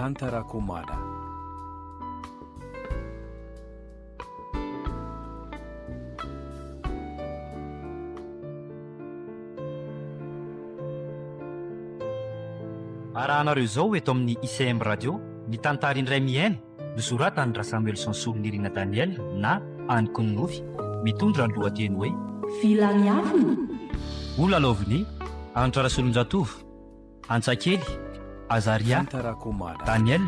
Tantarako Mada. Arahanareo izao eto amin'ny ICM Radio ny tantara indray mihaino nosoratan'i Rasamuelson Solonirina Daniel na Aniko ny Nofy mitondra ny lohateny hoe. Villa miafina. Ho lalaovin'i Hanitra Rasolonjatovo, Antsakely, Azaria, Daniel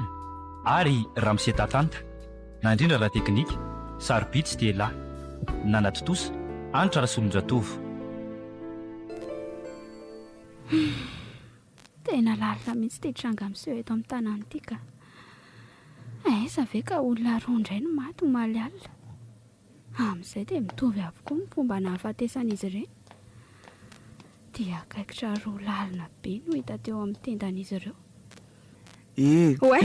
ary Ramose Tatanta, nandrindra ara-teknika, Sarobidy Stella, nanatontosa, Hanitra Rasolonjatovo. Humm! Tena lalina mihitsy ity tranga miseho eto amin'ny tanàna ity ka! Aiza ve ka olona roa indray no maty omaly alina? Amin'izay dia mitovy avokoa ny fomba nahafatesan'izy ireny. Dia kaikitra roa lalina be no hita teo amin'ny tendan'izy ireo. Eh! Oay!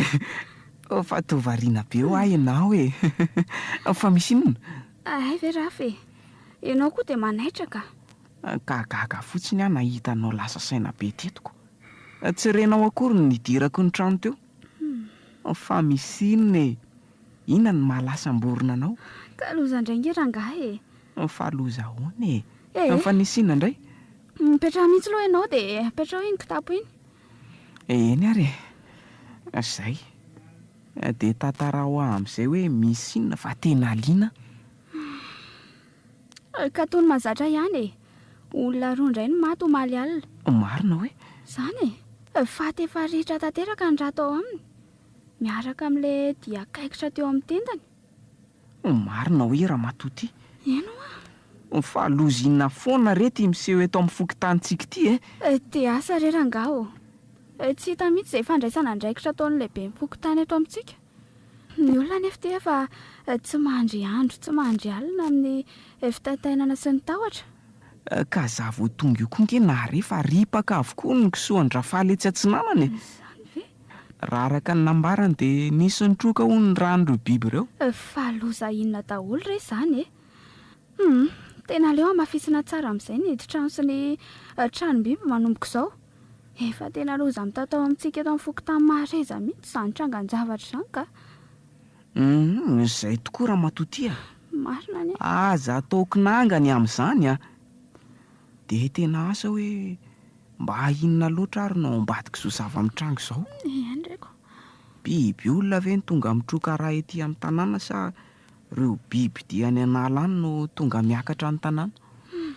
Fa toa variana be hoa ianao e! Fa misy inona? Hay ve Rafa e! Ianao koa dia manaitra ka! Ka gaga fotsiny aho nahita anao lasa saina be teto ko! Tsy renao akory ny nidirako ny trano teo. Fa misy inona e! Inona no maha lasa am-borona anao? Ka loza indray nge rangahy e! Fa loza ahoana e? Eh! Fa nisy inona indray? Mipetraha mihitsy aloha ianao dia apetraho iny kitapo iny. Eny ary e! Izay. Dia tantarao ahy amin'izay hoe misy inona fa tena liana aho. Ka toy ny mahazatra ihany e! Olona roa indray no maty omaly alina. Marina hoe? Izany e! Faty efa ritra tanteraka ny ra tao aminy. Miaraka amin'ilay dia kaikitra teo amin'ny tendany. Marina hoe ramatoa ty. Eny hoa. Fa loza inona foana re ty miseho eto amin'ny fokontanintsika ity e? Dia asa re rangahy ô. Tsy hita mihitsy izay fandraisana andraikitra ataon'ny lehiben'ny fokontany eto amintsika. Ny olona anefa ity efa tsy mandry andro tsy mandry alina amin'ny fitaintainana sy ny tahotra. Ka za vao tonga io koa nge nahare fa ripaka avokoa ny kisoan-dRafaly etsy atsinanana e. Izany ve? Raha araka ny nambarany dia nisy nitroka hono ny ran'ireo biby ireo. Fa loza inona daholo re izany e? Hum, tena aleo hamafisina tsara amin'izay ny hidin-trano sy ny tranom-biby manomboka izao. Efa tena loza mitatao amintsika eto amin'ny fokontany Mahareza mihitsy izany trangan-javatra izany ka. Hum, izay tokoa ramatoa ty a! Marina anie. Aza atao kinanga ny amin'izany a! Dia tena asa hoe mba inona loatra ary no ao ambadik'izao zava-mitranga izao? Eny re ko. Biby olona ve no tonga mitroka rà ety amin'ny tanàna sa Ireo biby dia any an'ala any no tonga miakatra ny tanàna. Humm.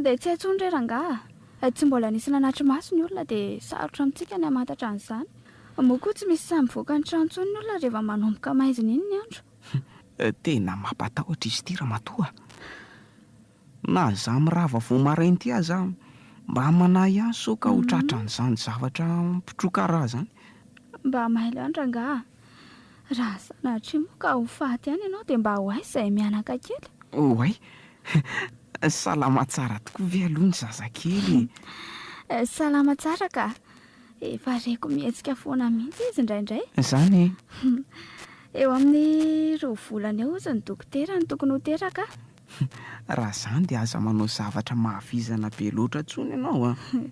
Dia tsy hay intsony re rangaha a! Tsy mbola nisy nanatri-maso ny olona dia sarotra amintsika ny hamantatra an'izany. Moa koa tsy misy sahy mivoaka ny trano intsony ny olona rehefa manomboka maizina iny ny andro. Humm. Tena mampatahotra izy ity ramatoa a! Na za mirava vao maraina ity aza mba manahy ihany sao ka ho tratran'izany zavatra mpitroka rà izany. Mba mailo ihany rangaha a! Raha sanatria moa ka ho faty ihany ianao dia mba ho aiza izahay mianaka kely? Oay! Salama tsara tokoa ve aloha ny zazakely e? Salama tsara ka! Efa reko mihetsika foana mihitsy izy indraindray. Izany e? Eo amin'ny roa volana eo hozy ny dokotera no tokony ho teraka. Raha izany dia aza manao zavatra mahavizana be loatra intsony ianao an!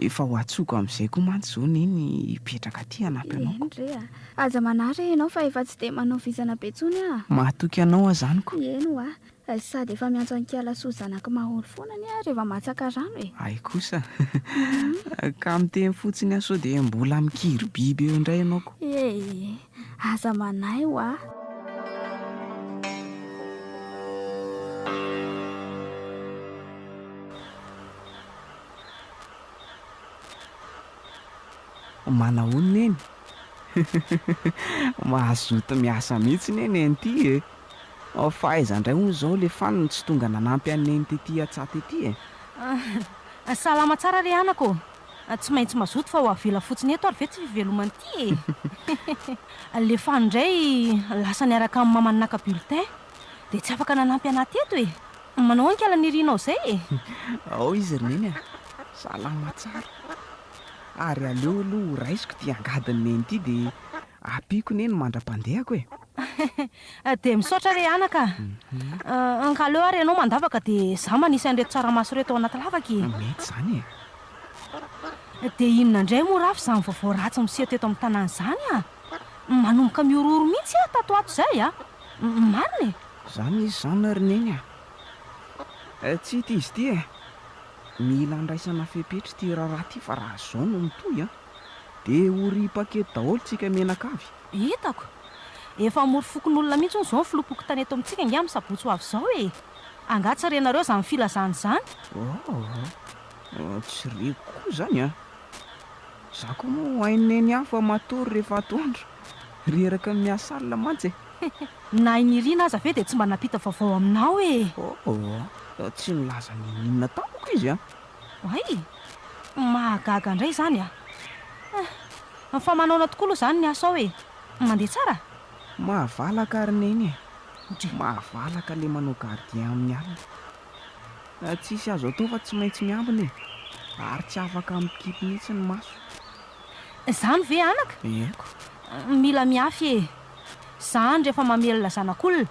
Efa ho antsoiko amin'izay koa mantsy izao Neny hipetraka aty hanampy anao ko. Eny re a! Aza manahy re ianao fa efa tsy dia manao vizana be intsony aho. Mahatoky anao aho izany ko. Eny ho'a. Sady efa miantso an'i Kialasoa zanak'i Maholy foana anie aho rehefa matsaka rano e. Hay kosa. Ka miteny fotsiny aho sao dia mbola mikiry biby eo indray ianao ko. Ee, aza manahy ho'a. Manahoana neny? Mazoto miasa mihitsy neny an'ity e! Fa aiza indray hono izao le Fano no tsy tonga nanampy an'i neny tety an-tsaha tety e? Salama tsara re anaka ô! Tsy maintsy mazoto fa ho avela fotsiny eto ary ve tsy fivelomana ity e! Le Fano indray lasa niaraka amin'ny mamany naka bulletin dia tsy afaka nanampy anah teto e! Manao ahoana kala Nirinao izay e? Ao izy ry neny a! Salama tsara! Ary aleo aloha ho raisiko ity angadin'i neny ity dia ampiako neny mandra-pandehako e! Dia misaotra re anaka a! Ka aleo ary ianao mandavaka dia izaho manisy an'ireto tsaramaso ireto ao anaty lavaka e! Mety izany e! Dia inona indray moa rafy izany vaovao ratsy miseho teto amin'ny tanàna izany a? Manomboka mihorohoro mihitsy aho tato ho ato izay a! Marina e! Izany izy izany ry Neny a! Tsy hita izy ity e! Mila andraisana fepetra ity raharaha ity fa raha izao no mitohy an! Dia ho ripaka eto daholo tsika mianakavy. Hitako! Efa hamory fokonolona mihitsy hono izao ny filoham-pokontany eto amintsika ange amin'ny sabotsy ho avy izao e! Angaha tsy renareo izany filazana izany? Oh! Tsy reko koa izany an! Za koa moa hain'i Neny ihany fa matory rehefa atoandro. Reraka miasa alina mantsy e! Na i Nirina aza ve dia tsy mba nampita vaovao aminao e! Oh! Tsy nilaza n'inon'inona tamiko izy an! Oay! Mahagaga indray izany a! Eh! Fa manaona tokoa aloha izany ny asa ao e! Mandeha tsara? Mahavalaka ry Neny e! Ndry! Mahavalaka le manao gardien amin'ny alina. Tsisy azo atao fa tsy maintsy miambina e! Ary tsy afaka mikipy mihitsy ny maso. Izany ve anaka? Eko. Mila mihafy e! Izany rehefa mamelona zanak'olona.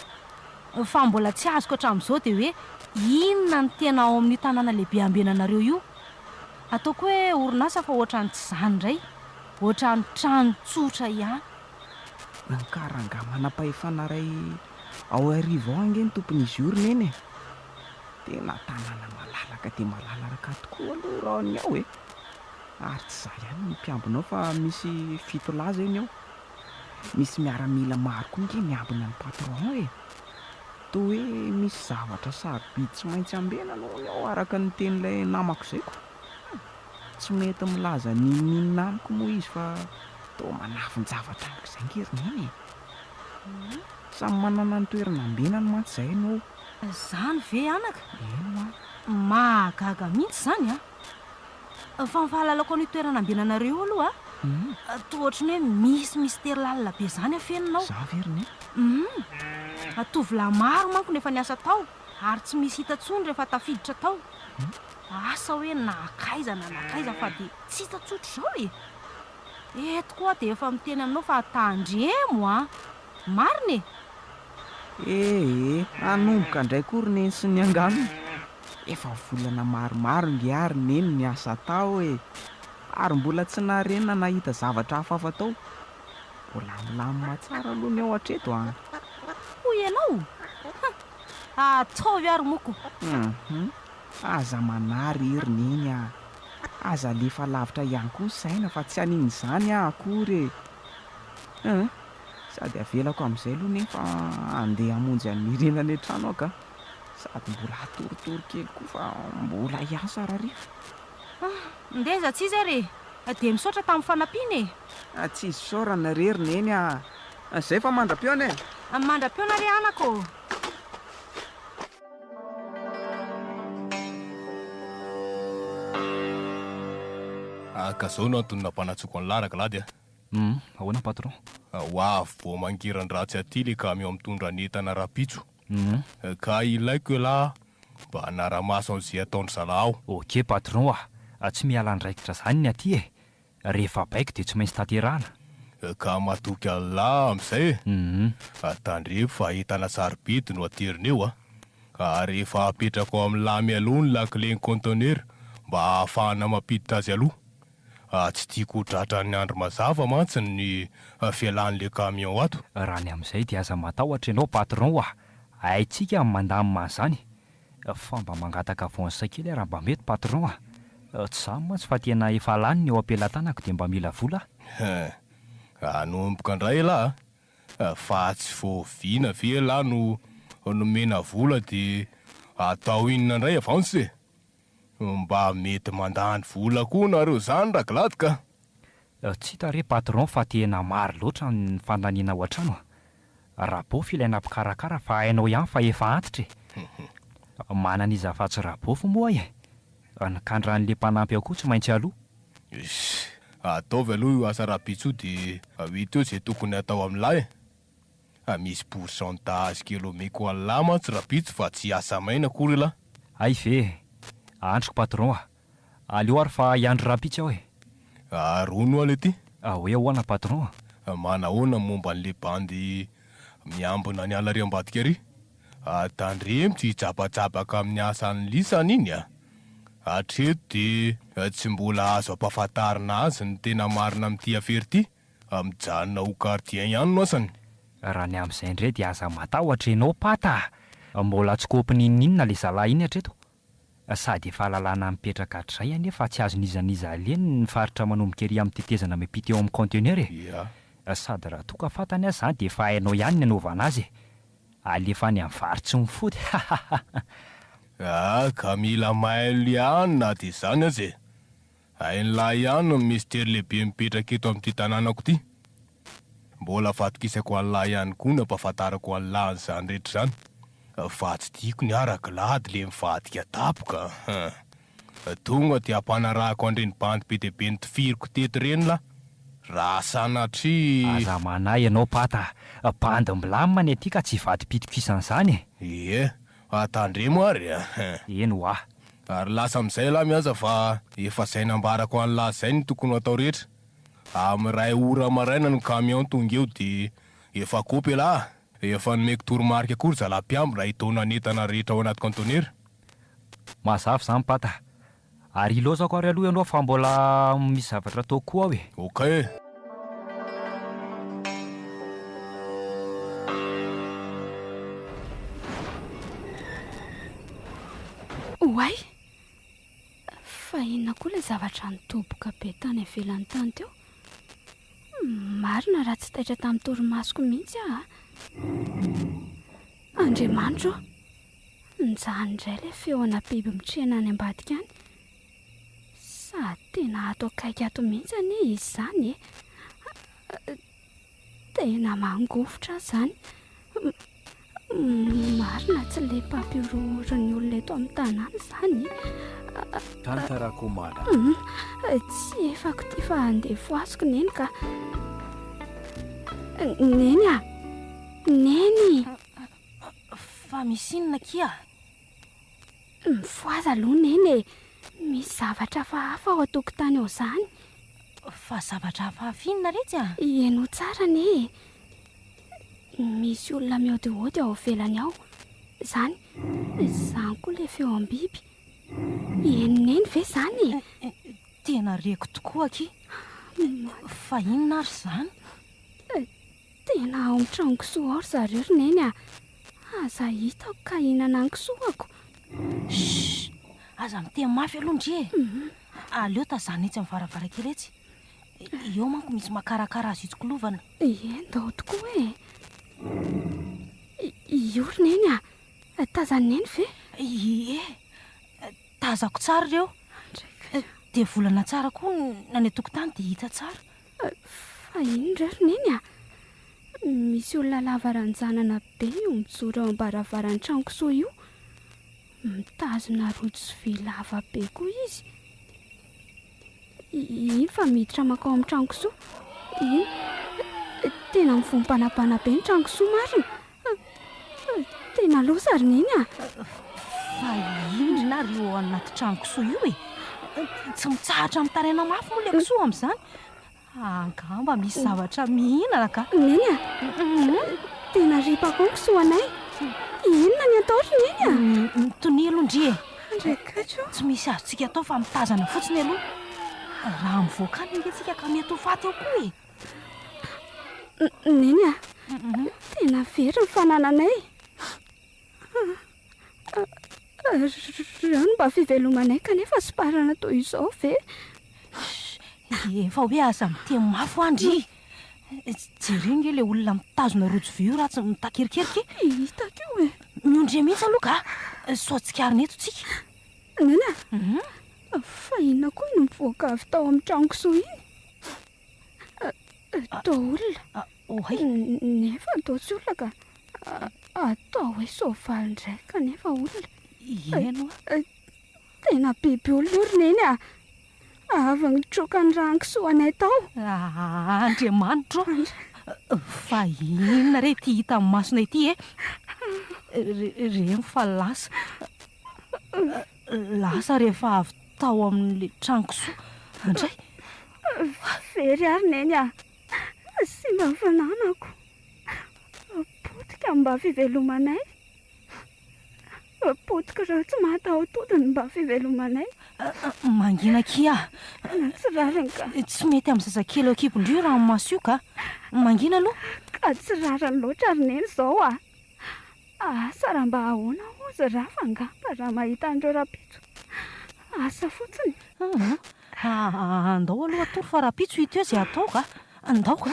Fa mbola tsy azoko hatramin'izao dia hoe inona no tena ao amin'io tanàna lehibe ambenanareo io? Ataoko hoe orinasa fa ohatran'ny tsy izany indray. Ohatran'ny trano tsotra ihany. Ka rangahy manam-pahefana iray ao Iarivo ao ange ny tompon'izy io ry Neny e! Tena tanàna malalaka dia malalaka tokoa aloha raha ny ao e! Ary tsy izaho ihany no mpiambina ao fa misy fitolahy izay ny ao. Misy miaramila maro koa nge miambina ny patron e! Toa hoe misy zavatra sarobidy tsy maintsy ambenana hono ao araka ny tenin'ilay namako izay ko! Tsy mety milaza n'inon'inona amiko moa izy fa toa manafin-javatra amiko izay nge ry neny e! Samy manana ny toerana ambenany mantsy izahay no ao. Izany ve anaka? Eny hoa. Mahagaga mihitsy izany an! Fa ny fahalalako an'io toerana ambenanareo io aloha toa ohatry ny hoe misy mistery lalina be izany afenina ao. Za ve ry Neny? Hum. Tovolahy maro manko no efa niasa tao ary tsy misy hita intsony rehefa tafiditra tao. Asa hoe nankaiza na nankaiza fa dia tsy hita tsotra izao e! Eto koa aho dia efa miteny aminao fa tandremo an! Marina e! Ee, hanomboka indray koa ry Neny sy ny anganony. Efa volana maromaro nge ary Neny niasa tao e! Ary mbola tsy nahare na nahita zavatra hafahafa tao. Mbola milamina tsara aloha ny ao hatreto an! Hoy ianao? Hum! Ataovy ary moa ko! Hum! Aza manary ry Neny a! Aza alefa lavitra ihany koa ny saina fa tsy hanin'izany aho akory e! Hum! Sady avelako amin'izay aloha nefa handeha hamonjy an'i Nirina any an-trano aho ka. Sady mbola hatoritory kely koa fa mbola hiasa rahariva. Ah, ndeha za tsy izy ary e! Dia misaotra tamin'ny fanampiana e! Ah, tsy isaorana re ry Neny ah! Izay fa mandra-pihaona e! Mandra-pihaona re anaka ô! Ah, ka zao no antony nampanantsoiko an'lah Raglady a! Hum, ahoana patron? Ho avy vao mangiran-dratsy aty le camion mitondra ny entana rahampitso. Hum. Ka ilaiko elah mba hanara-maso an'izay ataon-dry zalahy ao. Ok patron a! Tsy miala andraikitra zany ny aty e! Rehefa baiko dia tsy maintsy tanterahana. Ka matoky an'lah amin'izay e! Hum. Tandremo fa entana sarobidy no aterina eo a! Ary efa apetrako ao amin'lah mialoha ny lakile-n'ny conteneur mba hahafahana mampiditra azy aloha. Tsy tiako ho tratran'ny andro mazava mantsy ny fialan'le camion ato. Raha ny amin'izay dia aza matahotra ianao patron a! Haintsika ny mandamina an'izany. Fa mba mangataka avance kely aho raha mba mety patron a! Tsy izany mantsy fa tena efa lany ny eo am-pelatanako dia mba mila vola aho. Hein! Hanomboka indray elah a! Fa tsy vao vina ve elah no nomena vola dia atao inona indray avance e? Mba mety mandany vola koa nareo zany raglady ka! Tsy hita re patron fa tena maro loatra ny fandaniana ao an-trano a! Rabôfy ilaina mpikarakara fa hainao ihany fa efa antitra e! Manana iza afatsy Rabôfy moa e! Ny kandran'le mpanampy ao koa tsy maintsy aloa. Iss! Ataovy aloha io asa rahampitso io dia ho hita eo ze tokony hatao amin'lah e! Misy pourcentage kely omeko an'lah mantsy rapitso fa tsy hiasa maina akory elah. Hay ve e! Andriko patron a! Aleo ary fa hiandry rahampitso aho e! Ary hono hoa lety? Hoe ahoana patron a? Manahoana ny momba an'le bandy miambina ny ala ary ambadika ary? Tandremo tsy hijabajabaka amin'ny asan'ny lisany iny a! Hatreto dia tsy mbola azo ampahafantarina azy ny tena marina amin'ity afera ity. Mijanona ho gardien ihany no asany. Raha ny amin'izay indray dia aza matahotra ianao Pata a! Mbola tsy kopy n'inon'inona ilay zalahy iny hatreto. Sady efa lalàna mipetraka hatrizay anie fa tsy azon'iza n'iza aleha ny faritra manomboka ery amin'ny tetezana miampita eo amin'ny conteneur e! Sady raha toa ka fantany aza izany dia efa hainao ihany ny anaovana azy e! Alefa any amin'ny vary tsy mifody hahahaha! Ah, ka mila mailo ihany na dia izany aza e! Hain'lah ihany ny mistery lehibe mipetraka eto amin'ity tanànako ity. Mbola fatokisako an'lah ihany koa ny ampahafantarako an'lah an'izany rehetra izany. Fa tsy tiako ny araka lah de le mivadika tapoka an. Tonga dia ampanarahako an'ireny bandy be dia be notifiriko teto ireny lah. Raha sanatria. Aza manahy ianao Pata a! Bandy milamina ny aty ka tsy hivadi-pitokisana izany e! Ie, tandremo ary a! Eny hoa. Ary lasa amin'izay lah mihaza fa efa izay nambarako an'lah izay no tokony ho atao rehetra. Amin'ny iray ora maraina ny camion tonga eo dia efa kopy elah. Efa nomeko toromarika koa ry zalahy mpiambina hitaona ny entana rehetra ao anaty conteneur. Mazava izany Pata. Ary ilaozako ary aloha ianao fa mbola misy zavatra ataoko koa ao e. Ok. Oay! Fa inona koa ilay zavatra nitoboka be tany ivelany tany teo? Marina raha tsy taitra tamin'ny torimasoko mihitsy aho a! Andriamanitra ô! Nijanona indray ilay feona biby mitrena any ambadika any. Sady tena ato akaiky ato mihitsy anie izy izany e! Tena mangovitra aho izany. Marina tsy ilay mpampihorohoro ny olona eto amin'ny tanàna izany e. Tantarakomana. Tsy efako ity fa andeha fohaziko Neny ka. Neny a! Neny! Fa misy inona akia? Mifohaza aloha Neny e! Misy zavatra hafahafa ao an-tokotany ao izany. Fa zavatra hafahafa inona retsy a? Henoy tsara anie e! Misy olona mihaodihaody ao ivelany ao. Izany, izany koa ilay feom-biby. Henon'i Neny ve izany e? Tena reko tokoa akia. Fa inona ary izany? Tena ao amin'ny tranon-kisoa ao ry zareo ry Neny a! Aza hitako ka hihinana ny kisoako. Shh! Aza miteny mafy aloha ndry e! Aleo tazanina etsy amin'ny varavarankely etsy. Eo manko misy makarakara azo itsikolovana. Ie, ndao tokoa e! Io ry Neny a! Tazan'i Neny ve? Ie, tazako tsara ireo. Dia volana tsara koa ny any an-tokotany dia hita tsara. Fa inona ireo ry Neny a? Misy olona lava ranjanana be io mijoro eo am-baravaran'ny tranon-kisoa io. Mitazona rojo sy vy lava be koa izy. Iny fa miditra mankao amin'ny tranon-kisoa. Iny. Tena mivompanapana be ny tranon-kisoa marina. Tena loza ry Neny a! Fa inona ary io ao anaty tranon-kisoa io e? Tsy mitsahatra mitaraina mafy moa ilay kisoa amin'izany. Angamba misy zavatra mihinana ka. Neny a! Tena ripaka ao ny kisoanay. Inona ny atao ry Neny a? Mitonia aloha ndry e! Andriakatro. Tsy misy azontsika atao fa mitazana fotsiny aloha. Raha mivoaka any ange tsika ka mety ho faty ao koa e! Neny a! Tena very ny fanananay. Ireo no mba fivelomanay kanefa somparana toy izao ve? Efa hoe aza miteny mafy hoa ndry. Jereo nge ilay olona mitazona rojo vy io raha tsy mitakerikerika e. Hitako io e. Miondreha mihitsy aloha ka. Sao tsikarina eto tsika. Neny a! Fa inona koa no nivoaka avy tao amin'ny trano-kisoa iny? Toa olona. Oay. Nefa toa tsy olona ka. Atao hoe soavaly indray kanefa olona. Eny hoa. Tena biby olona io ry Neny a! Avy nitroka ny ràn-kisoanay tao. Andriamanitro ô! Fa inona re ity hita amin'ny masonay ity e? Reny fa lasa. Lasa rehefa avy tao amin'ilay tranon-kisoa indray. Very ary Neny a! Simba ny fananako. Potika ny mba fivelomanay. Potika ireo tsy mahataho-tody ny mba fivelomanay. Mangina akia. Tena tsy rariny ka. Tsy mety amin'ny zazakely eo an-kibon-dry io ranomaso io ka. Mangina aloha. Ka tsy rariny loatra ry Neny izao a! Asa raha mba ahoana hozy Rafa angamba raha mahita an'ireo rahampitso. Asa fotsiny. Aa, andao aloha hatory fa rahampitso hita eo izay hatao ka. Andao ka.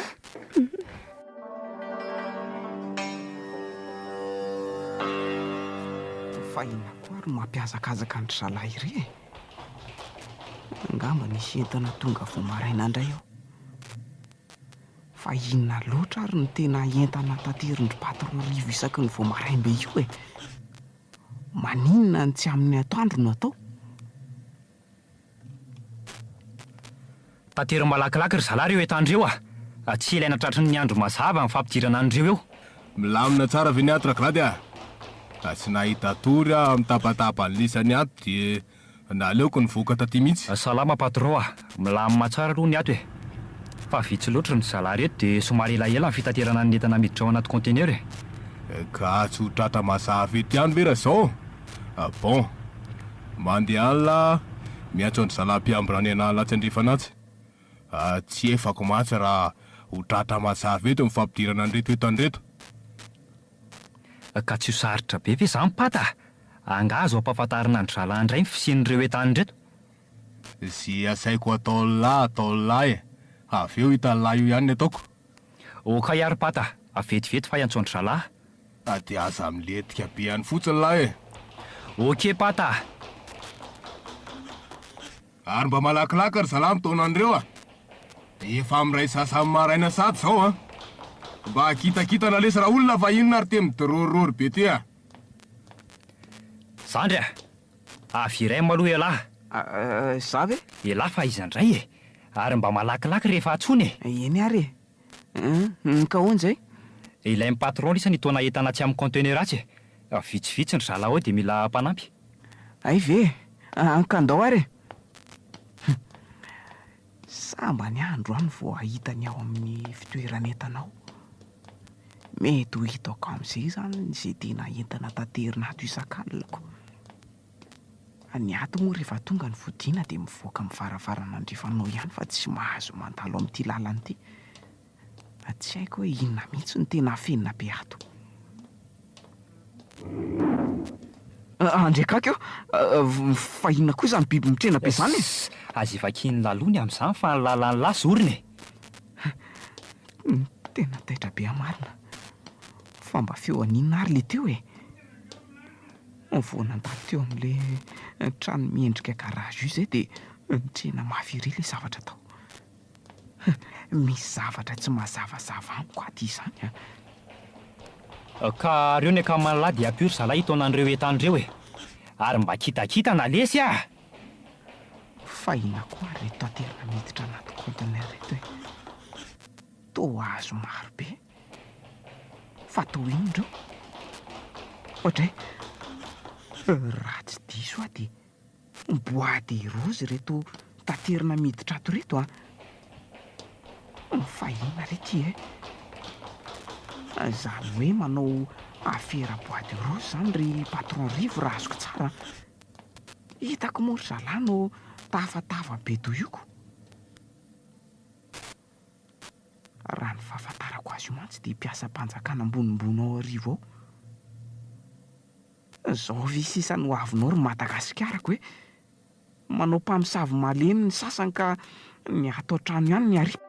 Fa inona koa ary no mampihazakazaka an-dry zalahy iry e? Angamba nisy entana tonga vao maraina indray ao. Fa inona loatra ary no tena entana taterin-dry patron Rivo isaky ny vao maraim-be io e? Maninona no tsy amin'ny atoandro no atao? Tatero malakilaky ry zalahy ireo entana ireo a! Tsy ilaina tratry ny andro mazava ny fampidirana an'ireo eo. Milamina tsara ve ny ato Raglady a? Tsy nahita tory aho mitabataba an'lisany ato dia Naleoko nivoaka taty mihitsy. Salama patron a! Milamina tsara aloha ny ato e! Fa vitsy loatra ny zalahy reto dia somary elaela ny fitaterana ny entana miditra ao anaty conteneur e! Ka tsy ho tratra mazava eto ihany ve raha izao? Bon! Mandeha any lah miantso an-dry zalahy mpiambina any an'ala atsy andrefana atsy. Tsy efako mantsy raha ho tratra mazava eto ny fampidirana an'ireto entana ireto. Ka tsy ho sarotra be ve izany Pata a! Angaha azo ampahafantarina an-dry zalahy indray ny fisian'ireo entana ireto? Ze asaiko ataon'lah ataon'lah e! Avy eo hitan'lah eo ihany ny ataoko. Okay ary Pata a! Vetivety fa hiantso an-dry zalahy. A dia aza milentika be any fotsiny lah e! Ok Pata a! Ary mba malakilaky ry zalahy mitaona an'ireo a! Efa miray sasany maraina sady zao an! Mba kitakitana lesy raolona fa inona ary te midorororo be ty a! Zandry a! Avy iray aloha ialahy. Za ve? Ialahy fa aiza indray e! Ary mba malakilaky rehefa antsoina e! Eny ary e! Hum, ka ahoana izay? Ilain'ny patron lisa ny hitaona entana atsy amin'ny conteneur atsy e! Vitsivitsy ry zalahy ao dia mila mpanampy. Hay ve e! Ka ndao ary e! Hum, sambany aho androany vao hahita ny ao amin'ny fitoeran'entana ao. Mety ho hitako amin'izay izany izay tena entana taterina ato isak'alina ko. Ny ato moa rehefa tonga ny fodiana dia mivoaka amin'ny varavarana andrefana ao ihany fa tsy mahazo mandalo amin'ity lalana ity. Tsy haiko hoe inona mihitsy no tena afenina be ato. Andriakaka eo, fa inona koa izany biby mitrena be izany e? Aza vakian'ny lalony amin'izany fa ny lalan'ny lahy zorony e! Tena taitra be aho marina. Fa mba feo an'inona ary le teo e? Vao nandalo teo amin'ilay trano miendrika garage io izay dia nitrena mafy ery ilay zavatra tao. Misy zavatra tsy mazavazava amiko ato izany an! Ka reo ny akaman'lah dia ampio ry zalahy hitaona an'ireo entana ireo e! Ary mba kitakitana lesy ah! Fa inona koa ary ireto taterina miditra anaty conteneur ireto e? Toa hazo maro be. Fa toa inona ireo? Oadray! Raha tsy diso aho dia bois de rose ireto taterina miditra ato ireto an! Fa inona re ity e? Izany hoe manao afera bois de rose izany ry patron Rivo raha azoko tsara an! Hitako moa ry zalahy no tafatava be toy io ko! Raha ny fahafantarako azy io mantsy dia mpiasam-panjakana ambonimbony ao Arivo ao. Zao ve sisa no avinao ry Madagasikarako e? Manao mpamosavy malemy ny sasany ka ny ato an-trano ihany ny aripa.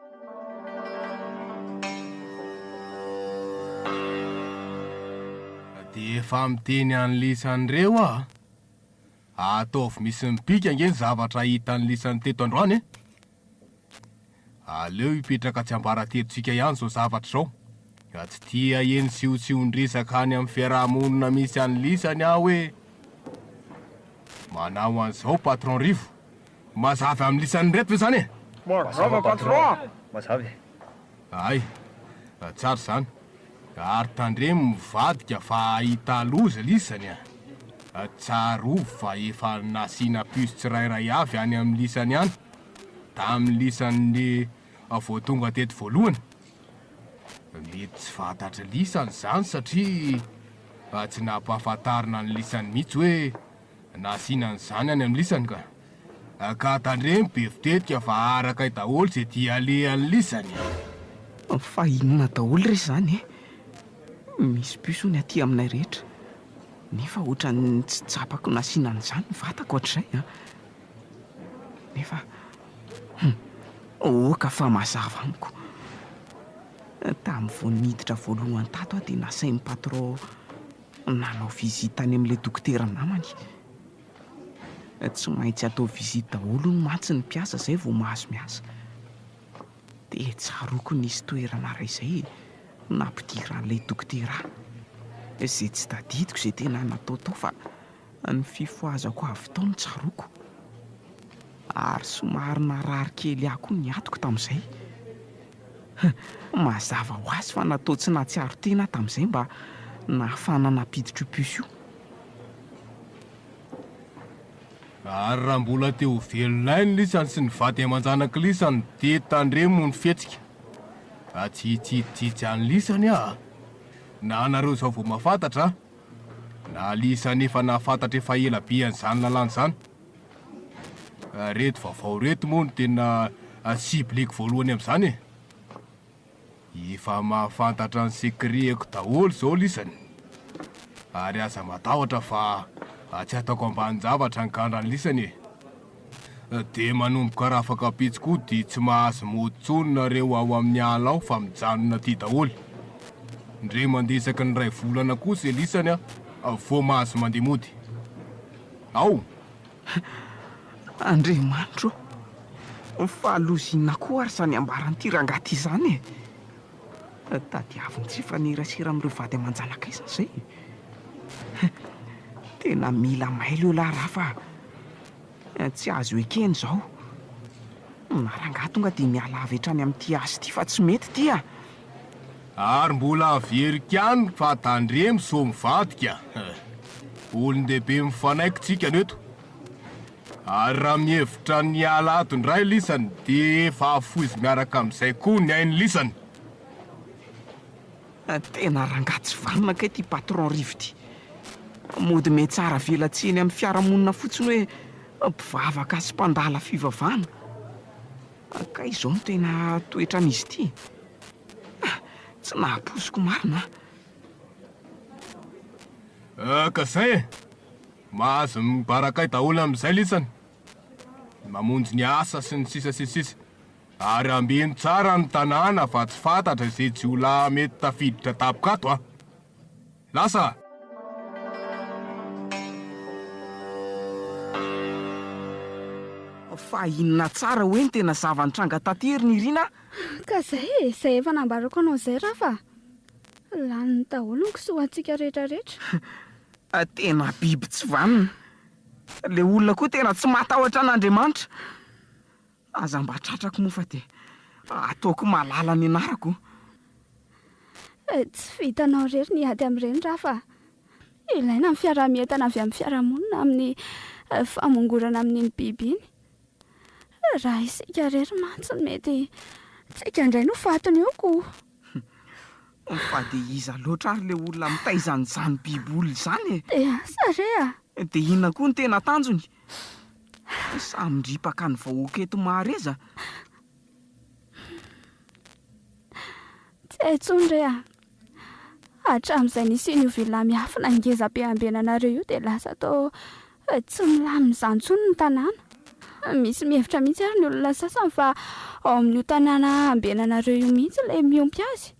Dia efa miteny an'lisany ireo aho a! Ataovy misy mipika ange ny zavatra hitan'lisany teto androany e! Aleo hipetraka tsiambaratelontsika ihany izao zavatra izao. Ka tsy tia heno siosion-dresaka any amin'ny fiaraha-monina misy an'lisany aho hoe manao an'izao patron Rivo. Mazava amin'lisany ireto ve izany e? Mazava patron! Mazava e. Hay, tsara izany. Ary tandremo mivadika fa hahita loza lisany a! Tsarovy fa efa nasiana puce tsirairay avy any amin'lisany any. Tamin'ny lisan'ny vao tonga teto voalohany. Mety tsy fantatry lisany izany satria tsy nampahafantarina ny lisany mihitsy hoe nasiana an'izany any amin'ny lisany ka. Ka tandremo be fitetika fa arakay daholo ze dia alehan'ny lisany a! Fa inona daholo re izany e? Misy bus hono aty aminay rehetra, nefa ohatran'ny tsy tsapako nasiana an'izany ny vatako hatrizay an! Nefa hum! Oka fa mazava amiko. Tamin'ny vao niditra voalohany tato aho dia nasain'ny patron nanao visite tany amin'ilay dokotera namany. Tsy maintsy atao visite daholo hono mantsy ny mpiasa izay vao mahazo miasa. Dia tsaroako nisy toerana iray izay nampidiran'ilay dokotera ahy. Izay tsy tadidiko izay tena natao tao fa ny fifohazako avy tao no tsaroako. Ary somary narary kely ahy koa ny atiko tamin'izay. Mazava ho azy fa natao tsy nahatsiaro tena aho tamin'izay mba nahafahana nampiditra io puce io. Ary raha mbola te ho velona aina lisany sy ny vady aman-janak'i lisany dia tandremo ny fihetsika. Fa tsy hitsiditsitsy an'i lisany aho a! Na anareo izao vao mahafantatra na lisany efa nahafantatra efa ela be an'izany lalàna izany. Reto vaovao reto moa no tena cibleko voalohany amin'izany e! Efa mahafantatra ny secret-ko daholo izao lisany. Ary aza matahotra fa tsy ataoko ambanin-javatra ny gandran'ny lisany e. Dia manomboka rafakapitso koa dia tsy mahazo mody intsony nareo ao amin'ny ala ao fa mijanona aty daholo. Ndre mandeha isaky ny iray volana kosa i lisany vao mahazo mandeha mody. Ao! Andriamanitro ô! Fa loza inona koa ary izany ambaran'ity rangahy ity izany e? Tadiaviny tsy hifanerasera amin'ireo vady aman-janaka aiza izay e? Tena mila mailo eo lahy Rafa a! Tsy azo ekena izao. Na rangahy tonga dia miala avy hatrany amin'ity asa ity fa tsy mety ity a! Ary mbola averiko ihany fa tandremo sao mivadika. Olon-dehibe mifanaiky tsika no eto. Ary raha mihevitra ny hiala ato indray lisany dia efa afoizo miaraka amin'izay koa ny ain'ny lisany. Tena rangahy tsy vanona kay ity patron Rivo ity. Mody mihatsara velatsihy eny amin'ny fiarahamonina fotsiny hoe mpivavaka sy mpandala fivavahana. Kay izao no tena toetran'izy ity e! Ah! Tsy nahaposiko marina an! Eh, ka zay e! Mahazo mibarakay daholo amin'izay lisany! Mamonjy ny asa sy ny sisa sy ny sisa. Ary ambino tsara ny tanàna fa tsy fantatra izay jiolahy mety tafiditra tampoka ato an! Lasa! Fa inona tsara hoe ny tena zava-nitranga taty ry Nirina a? Ka zay e, zay efa nambarako anao zay Rafa a! Laniny daholo ny kisoantsika rehetra rehetra. Tena biby tsy vanona. Le olona koa tena tsy matahotra an'Andriamanitra. Aza mba tratrako moa fa dia ataoko malala ny anarako. Tsy vitanao irery ny hiady amin'ireny Rafa a! Ilaina ny fiaraha-mientana avy amin'ny fiarahamonina amin'ny famongorana amin'iny biby iny. Raha isika irery mantsy mety tsika indray no fatiny eo ko! Fa dia iza loatra ary ilay olona mitaiza an'izany biby olona izany e? Dia asa re a! Dia inona koa no tena tanjony? Samy ndripaka ny vahoaka eto Mahareza. Tsy hay intsony re a! Hatramin'izay nisian'io villa miafina ngeza be ambenanareo io dia lasa toa tsy milamina izany intsony ny tanàna. Misy mihevitra mihitsy ary ny olona sasany fa ao amin'io tanàna ambenanareo io mihitsy ilay miompy azy.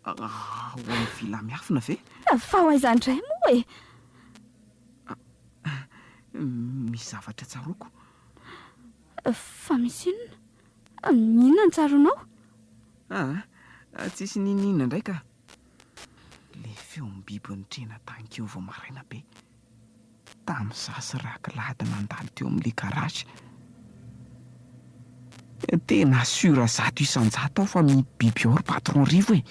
Ao amin'ny villa miafina ve? Fa ho aiza indray moa e? Misy zavatra tsaroako. Fa misy inona? Inona no tsaroanao? Aa, tsisy n'inon'inona indray ka. Ilay feom-biby nitrena tany keo vao maraina be. Tamin'izaho sy Raklady nandalo teo amin'ilay garage. Tena sûr 100% aho fa misy biby ao ry patron Rivo e!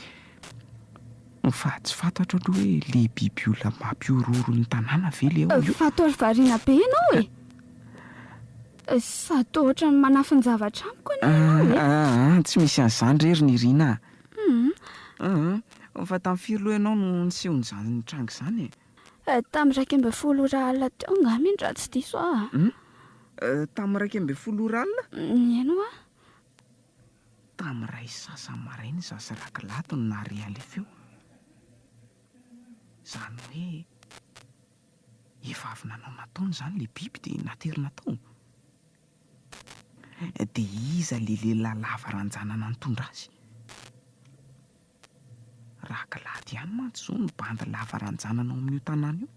Fa tsy fantatro aloha hoe le biby olona mampihorohoro ny tanàna ve le ao io? Fa toa variana be ianao e! Sady toa ohatran'ny manafin-javatra amiko anie ianao e! Aa, tsy misy an'izany re ry Nirina a! Aa, fa tamin'ny firy loha ianao no niseho an'izany tranga izany e? Tamin'ny 11 ora alina teo angamba iny raha tsy diso aho a. Hum? Tamin'ny 11 ora alina? Eny hoa. Tamin'ny iray sy sasany maraina izaho sy Rakilato no nahare an'ilay feo. Izany hoe efa avy nanao nataony izany ilay biby dia naterina tao. Dia iza ilay lehilahy lava ranjanana nitondra azy? Rakilato ihany mantsy izao no bandy lava ranjanana ao amin'io tanàna io.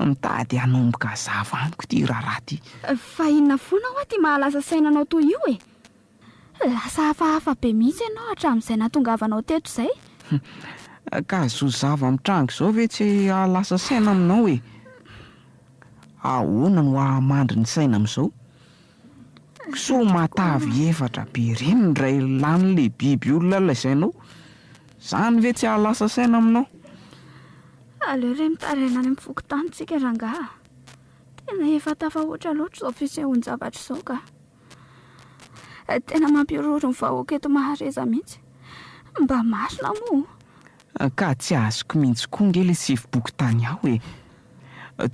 Mitady hanomboka hazava amiko ity raharaha ity. Fa inona foana hoa ity mahalasa saina anao toy io e? Lasa hafahafa be mihitsy ianao hatramin'izay nahatongavanao teto izay. Ka zao zava-mitranga izao ve tsy hahalasa saina aminao e? Ahoana no hahamandry ny saina amin'izao? Kisoa matavy efatra be ireny indray lanin'ilay biby olona lazainao. Izany ve tsy hahalasa saina aminao? Aleo re mitaraina any amin'ny fokontany tsika rangaha a! Tena efa tafahoatra loatra izao fisehoan-javatra izao ka! Tena mampihorohoro ny vahoaka eto Mahareza mihitsy. Mba marina moa? Ka tsy azoko mihitsy koa nge le sefom-pokontany ao e!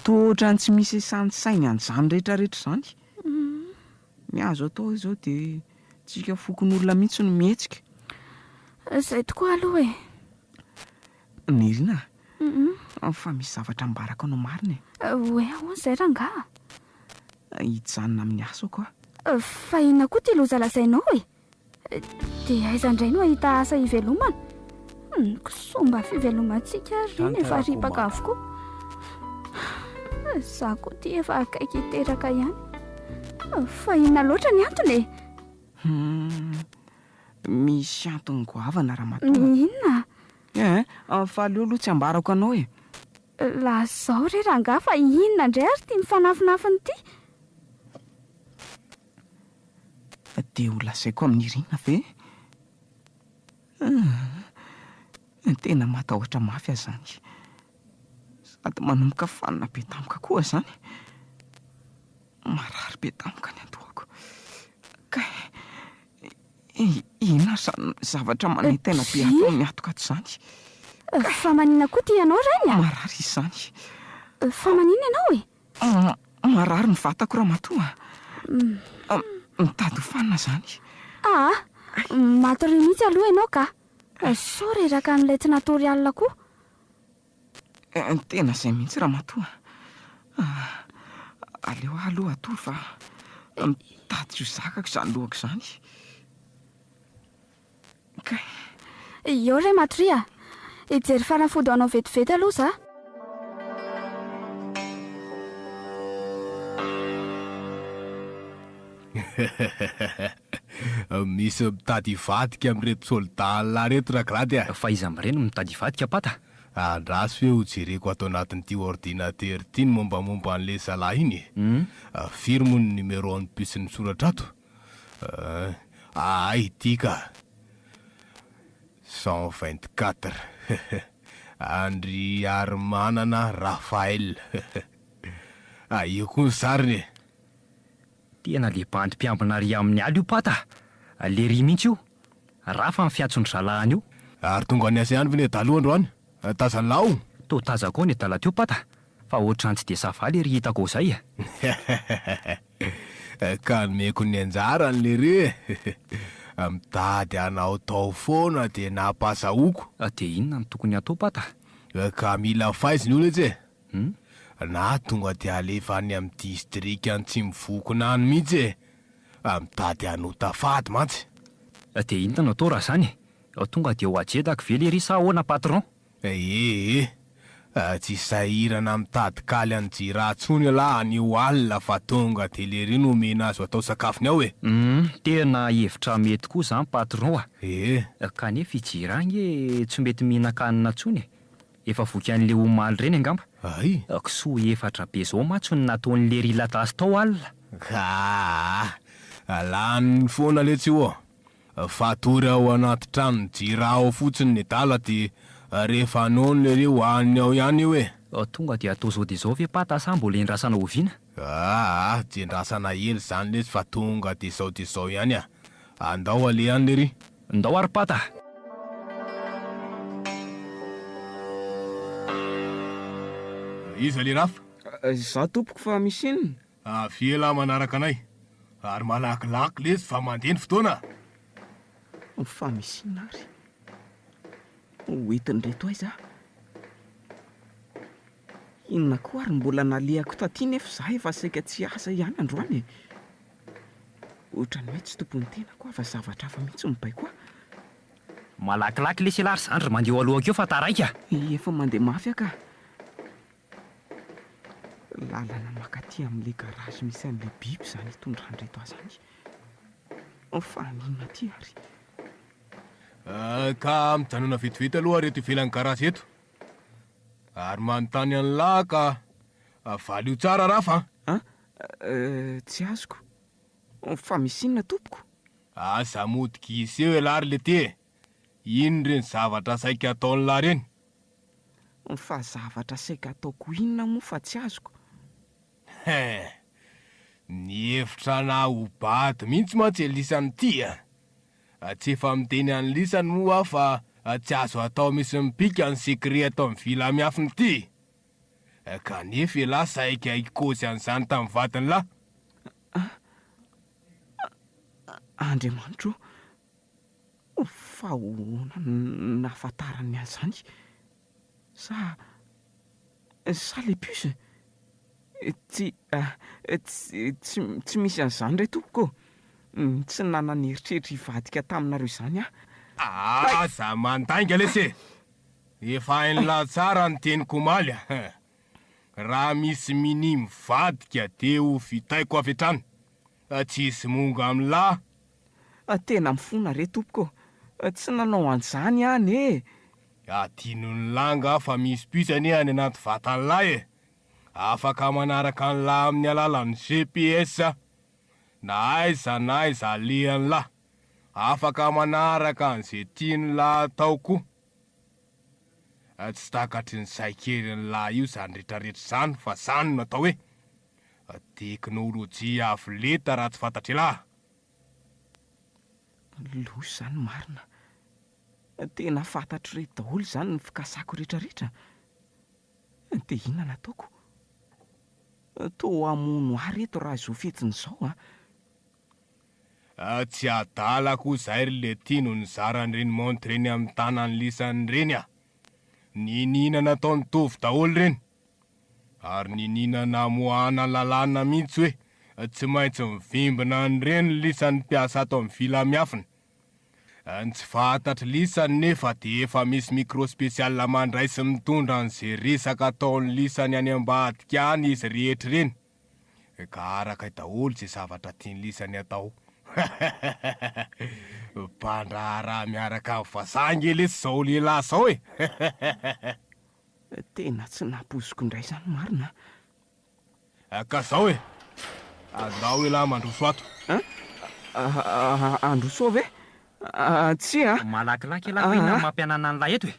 Toa ohatran'ny tsy misy isan'ny sainy an'izany rehetrarehetra izany. Ny azo atao izao dia tsika fokonolona mihitsy no mihetsika. Izay tokoa aloha e! Nirina a! Fa misy zavatra ambarako anao marina e! Hoe ahoana izay rangaha? Hijanona amin'ny asako aho. Fa inona koa ity loza lazainao e? Dia aiza indray no hahita asa hivelomana? Ny kisoa mba fivelomantsika ary iny efa ripaka avokoa. Izaho koa ity efa akaiky hiteraka ihany. Fa inona loatra ny antony e? Hum, misy antony goavana ramatoa. Inona? Eh, fa aleo aloha tsy ambarako anao e. Lazao re rangahy fa inona indray ary ity mifanafinafina ity? Dia ho lazaiko amin'i Irina ve? Hum, tena matahotra mafy aho izany. Sady manomboka fanina be tampoka koa izany. Marary be tampoka ny andohako. Kay, inona ary izany zavatra manaintaina be ato amin'ny hatoka ato izany? Fa maninona koa ity ianao rainy a? Marary izany. Fa maninona ianao e? Marary ny vatako ramatoa a! Mitady ho fanina izany. Aa! Matoria mihitsy aloha ianao ka! Sao reraka an'ilay tsy natory alina koa. Tena izay mihitsy ramatoa a! Aleo aho aloha hatory fa mitady tsy ho zakako izany lohako izany. Kay. Eo re matoria a! Hijery fanafody ho anao vetivety aloha za. Misy mitady hivadika amin'ireto soldat an'lah reto ragrady a! Fa iza amin'ireny no mitady hivadika pata? Andraso hoe ho jereko ato anatin'ity ordinateur ity ny mombamomba an'le zalahy iny e! Firy moa ny numéro an'ny puce misoratra ato? Ahay ity ka! 124 Andriarimanana Raphaël Io koa ny sariny e! Tena le bandy mpiambina ary amin'ny ala io pata a! Le ry mihitsy io! Rafa ny fiantson'ny zalahy an'io. Ary tonga niasa ihany ve nedala androany? Tazan'lah ao? Toa tazako ao nedala teo pata fa ohatran'ny tsy dia ça va le ry hitako ao zay e! Ka nomeko ny anjarany lery e! Mitady hanao tao foana dia nampazahoako. Dia inona no tokony hatao pata? Ka mila faizina io letsy e! Na tonga dia alefa any amin'ny distrikan'i Tsimivokona any mihitsy e! Mitady hanota fady mantsy. Dia inona no atao raha izany e? Tonga dia ho ajedako ve lery sa ahoana patron? Ee, tsy sahirana mitady kaly an'i Jira tsony ialahy anio alina fa tonga de lery no omena azy ho atao sakafony ao e! Humm, tena hevitra mety koa zany patron a! Ee. Kanefa i Jira ange tsy mety mihinan-kanina tsony e! Efa voky an'le omaly ireny angamba. Hay! Kisoa efatra be zao mantsy no nataon'i lery latasy tao alina. Kaa! Laniny foana letsy io. Fatory ao anaty tranon'i Jira ao fotsiny ny adala dia rehefa nono lery hohaniny ao ihany io e! Tonga dia atao zao dia zao ve pata sa mbola endrasana oviana? Aa tsy endrasana ela izany lesy fa tonga dia zao dia zao ihany a! Andao aleha any lery! Ndao ary pata! Iza le Rafa? Izaho tompoko fa misy inona? Avia elah manaraka anay. Ary malakilaky lesy fa mandeha ny fotoana a! Fa misy inona ary? Ho entin'ireto aiza aho? Inona koa ary mbola nalehako taty nefa izaho efa saika tsy hiasa ihany androany e! Ohatran'ny hoe tsy tompon'ny tenako aho fa zavatra hafa mihitsy no mibaiko ahy. Malakilaky lesy elah ry zandry mandeha eo alohako eo fa taraiky a! Efa mandeha mafy aho ka! Lalana mankaty amin'ilay garage misy an'ilay biby izany itondran'ireto ahy izany. Fa haninona aty ary? Ka mijanona vetivety aloha ary eto ivelan'ny garage eto. Ary manontany an'lah ka valio tsara Rafa a! An? Tsy azoko. Fa misy inona tompoko? Aza mody gisa eo elah ry letie e! Inn reny zavatra saika ataon'lah reny? Fa zavatra saika ataoko inona moa fa tsy azoko? Hein! Nihevitra anah ho bado mihitsy mantsy elisany ity a! Tsy efa miteny an'lisany moa aho fa tsy azo atao misy mipika ny secret ato amin'ny villa miafina ity! Kanefa elah saika hikôzy an'izany tamin'ny vadin'lah! Andriamanitro ô! Fa ahoana no nahafantarany an'izany? Sa, sa le puce? Tsy, tsy, tsy, tsy misy an'izany re tompoko ô! Tsy nanana eritreritra hivadika taminareo izany aho. Aza mandainga lesy e! Efa hain'lah tsara ny teniko omaly a! Raha misy minia mivadika dia ho vitaiko avy hatrany. Tsisy monga amin'lah. Tena mifona re tompoko ô! Tsy nanao an'izany aho anie e! Adinon'lah angaha fa misy puce anie any anaty vatan'lah e! Afaka manaraka an'lah amin'ny alalan'ny GPS na aiza na aiza alehan'lah. Afaka manaraka an'izay tian'lah atao koa. Tsy takatry ny saikerin'lah io izany retraretra izany fa zany no atao hoe teknolojia avo lenta raha tsy fantatr'elah. Loza izany marina. Tena fantatr'ireto daholo izany ny fikasako retraretra. Dia inona no ataoko? Toa hamono ahy reto raha izao fihetsiny izao an! Tsy adala koa zay ry letia no nizara an'ireny montre eny amin'ny tanan'ny lisany ireny a! Niniana natao nitovy daholo ireny, ary niniana namoahana lalàna mihitsy hoe tsy maintsy mivimbina an'ireny lisany mpiasa ato amin'ny villa miafina. Ny tsy fantatr'i lisany nefa dia efa misy micro spécial mandray sy mitondra an'izay resaka ataon'ny lisany any ambadika any izy rehetra ireny. Ka araka daholo ze zavatra tian'lisany atao. Mpandraharaha miaraka amin'ny vazaha ange lesy zao lehilahy zao e! Tena tsy nampoiziko indray izany marina a! Ka zao e! Andao elah mandroso ato. An? Handroso ao ve? Tsia a! Malakilaky elah fa inona no mampianana an'lah eto e?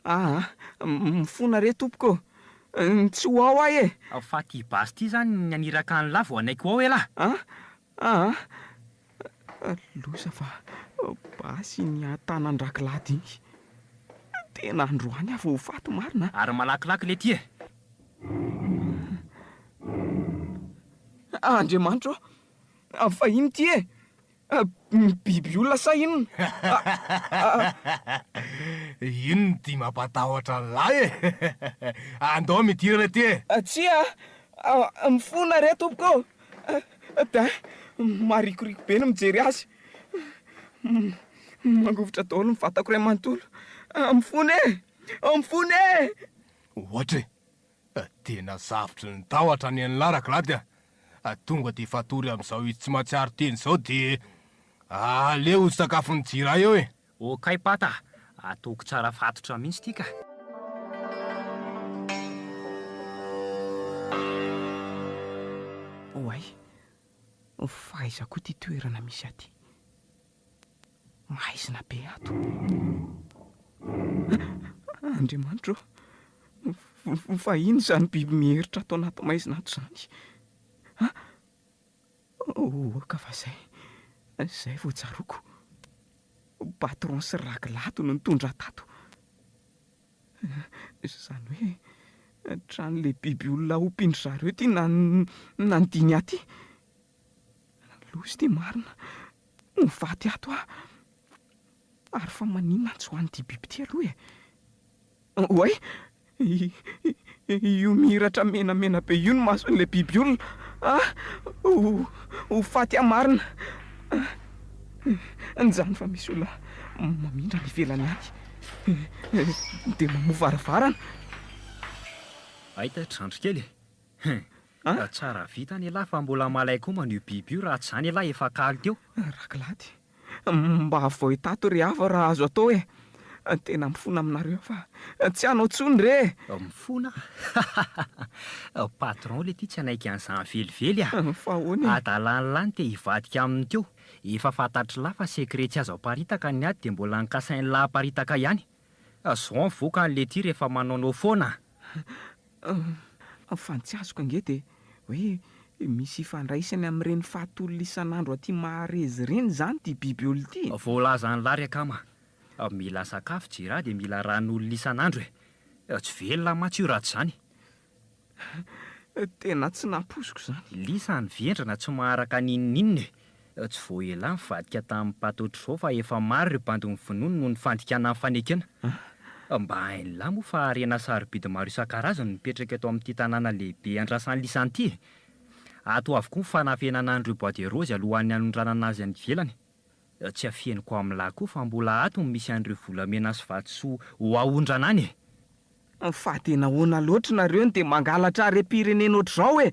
Aa, mifona re tompoko ô! Tsy ho ao aho e! Fa ty basy ty zany ny haniraka an'lah vao hanaiky ho ao elah? A! Aa! Loza fa basy iny an-tanan-dRakilaty iny. Tena androany aho vao ho faty marina a! Ary malakilaky letia e! Andriamanitra ô! Fa ino ty e? Biby olona sa inona? Inona ity mampatahotra an'lah e? Andao midirana ety e! Tsia a! Mifona re tompoko ô! Dain! Marikoriko be ny mijery azy. Mangovitra daholo ny vatako iray manontolo. Mifona e! Mifona e! Ohatra e! Tena zavotry ny tahotra ny an'lah Raglady a! Tonga dia fatory amin'izao izy tsy mahatsiaro tena izao dia aleo ho sakafon'ny Jira eo e! Okay Pata a! Ataoko tsara fatotra mihitsy ity ka! Oay! Fa aiza koa ity toerana misy ahy ity? Maizina be ato. Andriamanitra ô! Fa inona izany biby mieritra ato anaty maizina ato izany? Oka fa izay, izay vao tsaroako. Patron sy Ragilato no nitondra ahy tato. Izany hoe. Tran'le biby olona ompian-dry zareo ity nanidiny ahy ity. Loza ity marina. Ho faty ato aho. Ary fa maninona tsy ho an'ity biby ity aloha e? Oay! Io mihiratra menamena be io ny mason'ilay biby olona. Ah! Ho faty aho marina. Njany fa misy olona mamindra any ivelany any. Dia mamoha varavarana. Aiza ry zandry kely e! Hum! Tsara vintana ialahy fa mbola malain-komana io biby io raha tsy izany ialahy efa kaly teo. Rakilaty, Mba avoahy tato ry hava raha azo atao e! Tena mifona aminareo aho fa tsy hanao tsony re e! Mifona? Patron le ty tsy hanaiky an'izany velively a! Fa ahoana e? Adalan'lah ny te hivadika aminy teo. Efa fantatr'lah fa secret tsy azo aparitaka ny ady dia mbola nokasain'lah aparitaka ihany. Zao ny vokany le ty rehefa manaonao foana a! Fa ny tsy azoko ange dia hoe misy ifandraisany amin'ireny faty olona isan'andro aty Maharezy ireny izany ity biby olona ity e? Voalazan'lah ry akama, mila sakafo Jira dia mila ran'olona isan'andro e! Tsy velona mantsy io raha tsy izany. Tena tsy nampoiziko izany. Lisa ny vendrana tsy maharaka n'inon'inona e! Tsy vao elah nivadika tamin'ny paty ohatr'izao fa efa maro ireo bandy novonoiny noho ny fandikana ny fanekena. Mba hain'lah moa fa harena sarobidy maro isan-karazany no mipetraka eto amin'ity tanàna lehibe andrasan'i Lisa ity e! Ato avokoa ny fanafenana an'ireo bois de rose alohan'ny hanondranana azy any ivelany. Tsy afeniko amin'lah koa fa mbola ato no misy an'ireo volamena sy vatosoa ho aondrana any e! Fa dia nahoana loatra nareo no dia mangalatra harem-pirenena ohatr'izao e?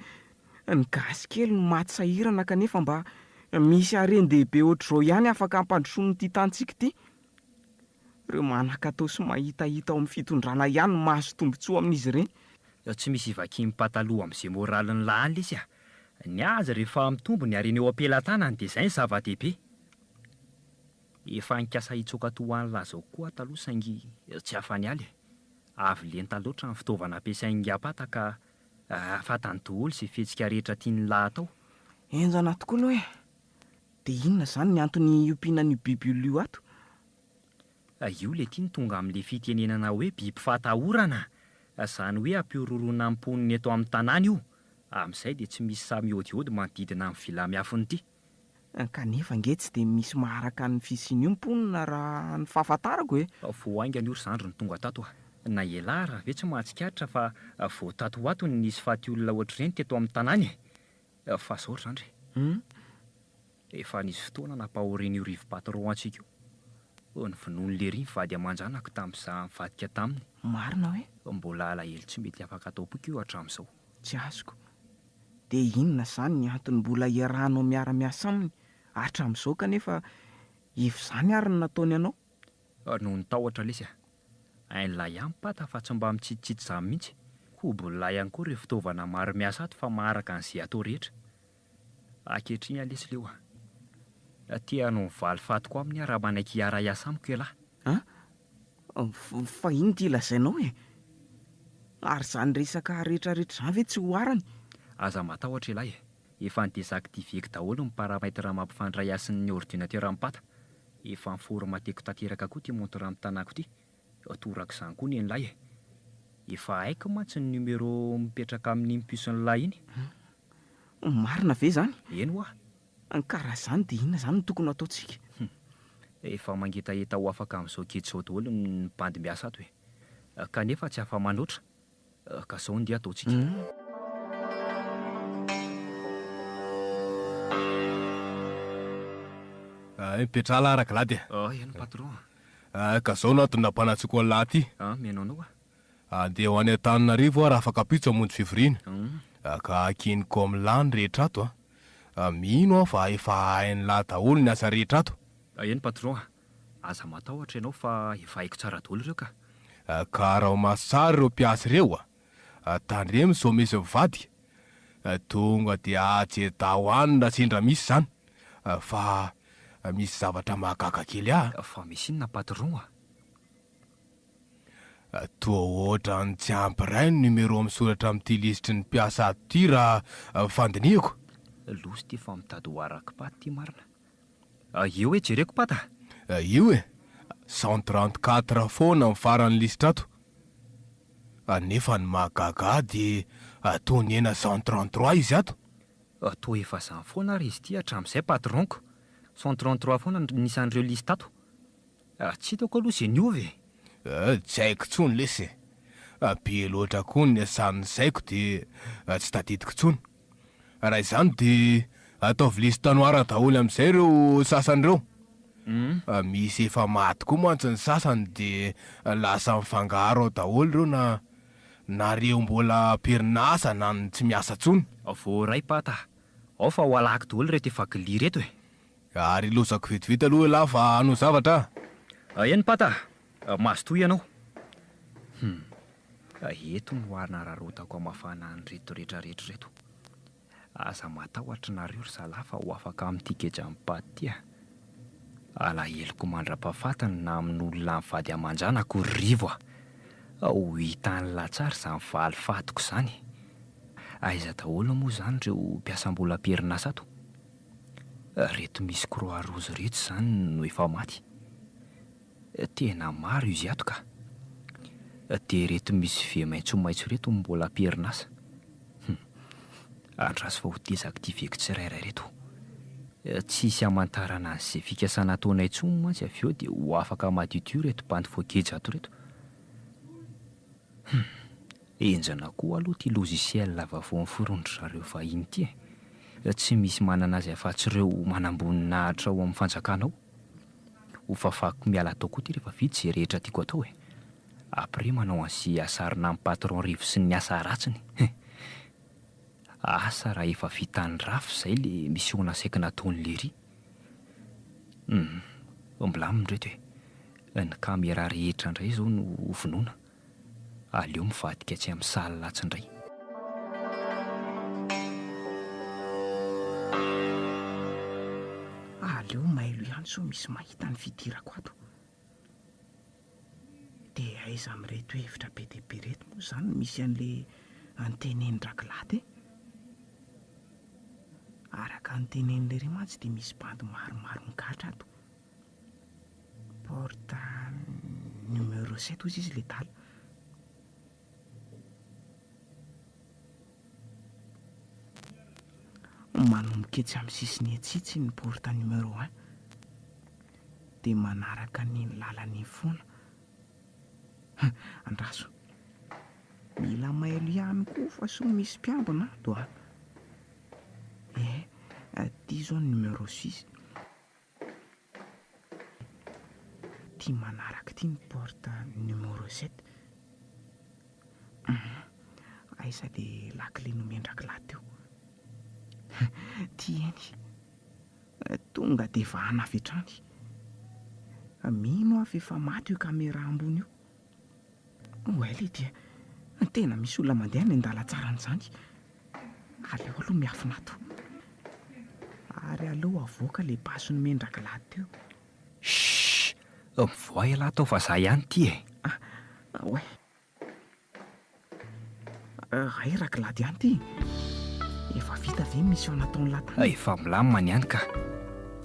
Ny gasy kely no maty sahirana kanefa mba misy haren-dehibe ohatr'izao ihany afaka hampandrosoana ity tanintsika ity. Ireo manan-katao sy mahitahita ao amin'ny fitondrana ihany no mahazo tombontsoa amin'izy ireny. Tsy misy ivakian'ny pataloha amin'izay moralin'ny lahy any lesy a! Ny azy rehefa mitombo ny harena eo am-pelatanany dia izay no zava-dehibe. Efa nikasa hitsoaka toa an'i Lazao koa aho taloha saingy tsy afa-niala e! Avo lenta loatra ny fitaovana ampiasain'i Ngapata ka fantany daholo izay fihetsika rehetra tian'ny lahy atao. Henjana tokoa aloha e! Dia inona izany ny antony hiompiana an'io biby olona io ato? Io le ty no tonga amin'le fitenenana hoe biby fatahorana! Izany hoe ampihorohoroana ny mponina eto amin'ny tanàna io! Amin'izay dia tsy misy sahy mihaodihaody manodidina ny villa miafina ity. Kanefa ange tsy dia misy maharaka ny fisian'io ny mponina raha ny fahafantarako e! Vao haingana io ry zandry no tonga tato a! Na elah ary ve tsy mahatsikaritra fa vao tato ho ato no nisy faty olona ohatr'ireny teto amin'ny tanàna e! Fa zao ry zandry e! Efa nisy fotoana nampahorian'io Rivo Patron antsika io. Novonoin'i Lery ny vady aman-janako tamin'izaho nivadika taminy. Marina hoe? Mbola alahelo tsy mety afaka atao am-poko io hatramin'izao. Tsy azoko. Dia inona izany ny antony mbola iarahanao miara-miasa aminy hatramin'izao kanefa efa izany ary no nataony anao? Noho ny tahotra lesy a! Hain'lah ihany pata fa tsy mba mitsitsitsy izany mihitsy. Kobon'lah ihany koa ireo fitaovana maro miasa ato fa maharaka an'izay atao rehetra. Ankehitriny aho lesy Leo a! Te hanao ny valifatiko aminy aho raha manaiky hiara-hiasa amiko ialahy. An? Fa inona ity lazainao e? Ary izany resaka rehetrarehetra izany ve tsy oharany? Aza matahotra ialahy e! Efa ni-desactiver-ko daholo ny paramètres mampifandray ahy sy ny ordinateur mipata. Efa ni-formater-ko tanteraka koa ity montre amin'ny tanako ity. Torak'izany koa ny an'lahy e! Efa haiko mantsy ny numéro mipetraka amin'iny puce-n'lahy iny. Marina ve izany? Eny hoa! Ka raha izany dia inona izany no tokony ho ataontsika? Hum. Efa mangetaheta ho afaka amin'izao gejo izao daholo ny bandy miasa ato e. Kanefa tsy afa-manoatra. Ka izao ndeha ataontsika. Mipetraha lahy Raglady e. Ah, eny patron a. Ka izao no antony nampanantsoiko an'lahy ity. Ah, mihaino anao aho. Andeha ho any Antananarivo aho rahafakampitso hamonjy fivoriana. Ka akiniko amin'lah ny rehetra ato a. Mino aho fa efa hain'lah daholo ny asa rehetra ato. Eny patron a. Aza matahotra ianao fa efa haiko tsara daholo ireo ka. Ka araho maso tsara ireo mpiasa ireo a. Tandremo sao misy mivadika. Tonga dia ajedaho any raha sendra misy izany. Fa misy zavatra mahagaga kely ahy a. Fa misy inona patron a? Toa ohatran'ny tsy ampy iray ny numéro misoratra amin'ity lisitry ny mpiasa ato ity raha fandinihiko. Loza ity fa mitady ho araka paty ity marina. Io hoe jereko pata a! Io e! 134 foana ny faran'ny lisitra ato. Nefa ny mahagaga ahy dia toa nihena 133 izy ato. Toa efa zany foana ary izy ity hatramin'izay patron-ko. 133 foana ny isan'ireo liste ato. Tsy hitako aloha izay niova e! Tsy haiko intsony lesy e! Be loatra koa ny niasan'ny saiko dia tsy tadidiko intsony. Raha izany dia ataovy liste noire daholo amin'izay ireo sasany ireo. Misy efa maty koa mantsy ny sasany dia lasa mifangaro ao daholo ireo na nareo mbola am-perinasa na ny tsy miasa intsony. Voaray pata, ao fa ho alako daholo ireto efa glia ireto e! Ary ilozako vetivety aloha elah fa hanao zavatra a! Eny pata a! Mazotoa ianao. Hum. Eto no hanararaotako hamafana an'ireto retraretra ireto. Aza matahotra nareo ry zalahy fa ho afaka amin'ity gejan'ny paty ity a! Alaheloko mandra-pahafatiny na amin'olona mivady aman-janako ry Rivo a! Ho hitan'lah tsara izany valifatiko izany. Aiza daholo moa izany ireo mpiasam-bola am-perinasa ato? Reto misy croix rouge reto izany no efa maty. Tena maro izy ato ka. Dia ireto misy ve maitsomaitso ireto no mbola am-perinasa. Hum. Andraso fa ho désactiver-ko tsirairay ireto. Tsy hisy hamantarana an'izay fikasana ataonay intsony mantsy avy eo dia ho afaka madiodio ireto bandy voageja ato ireto. Hum. Henjana koa aloha ity logiciel vaovao noforonin-dry zareo vahiny ity e! Tsy misy manana azy afa-tsy ireo manamboninahitra ao amin'ny fanjakana ao. Ho fafako miala ato koa ity rehefa vita izay rehetra tiako atao e! Après manao an'izay hasarina amin'ny patron Rivo sy ny asa ratsiny he! Asa raha efa vitan'ny rafy izay le mission nasaiko nataon'i Lery. Hum! Milamina ireto e! Ny camera rehetra indray izao no vonoina. Aleo mivadika atsy amin'ny salle atsy indray. Aleo mailo ihany sao misy mahita ny fidirako ato. Dia aiza amin'ireto hevitra be dia be ireto moa izany no misy an'ilay antenenin-dRakilaty e? Araka ny tenenin'lery mantsy dia misy bandy maromaro migadra ato. Porte numéro 7 hozy izy ledala. Manomboka etsy amin'ny sisiny etsy itsy ny porte numéro 1. Dia manaraka an'iny lalana iny foana. Andraso. Mila mailo ihany koa fa sao misy mpiambina ato a. Eh, ity izao ny numéro 6. Ity manaraka ity ny porte numéro 7. Aiza le lakile nomen-drakilà teo? Ity eny. Tonga dia vahana avy hatrany. Mino aho fa efa maty io caméra ambony io. Oay Lydia, tena misy olona mandeha any an-dalantsarany izany. Aleo aloha miafina ato. Ary aleo avoaka ilay basy nomen-drakilà teo. Shh! Mivoaha ialahy tao fa za ihany ity e! Ah, oay. Hay Raglady ihany ity e! Efa vita ve ny mission nataon'lah tany? Efa milamina ny any ka!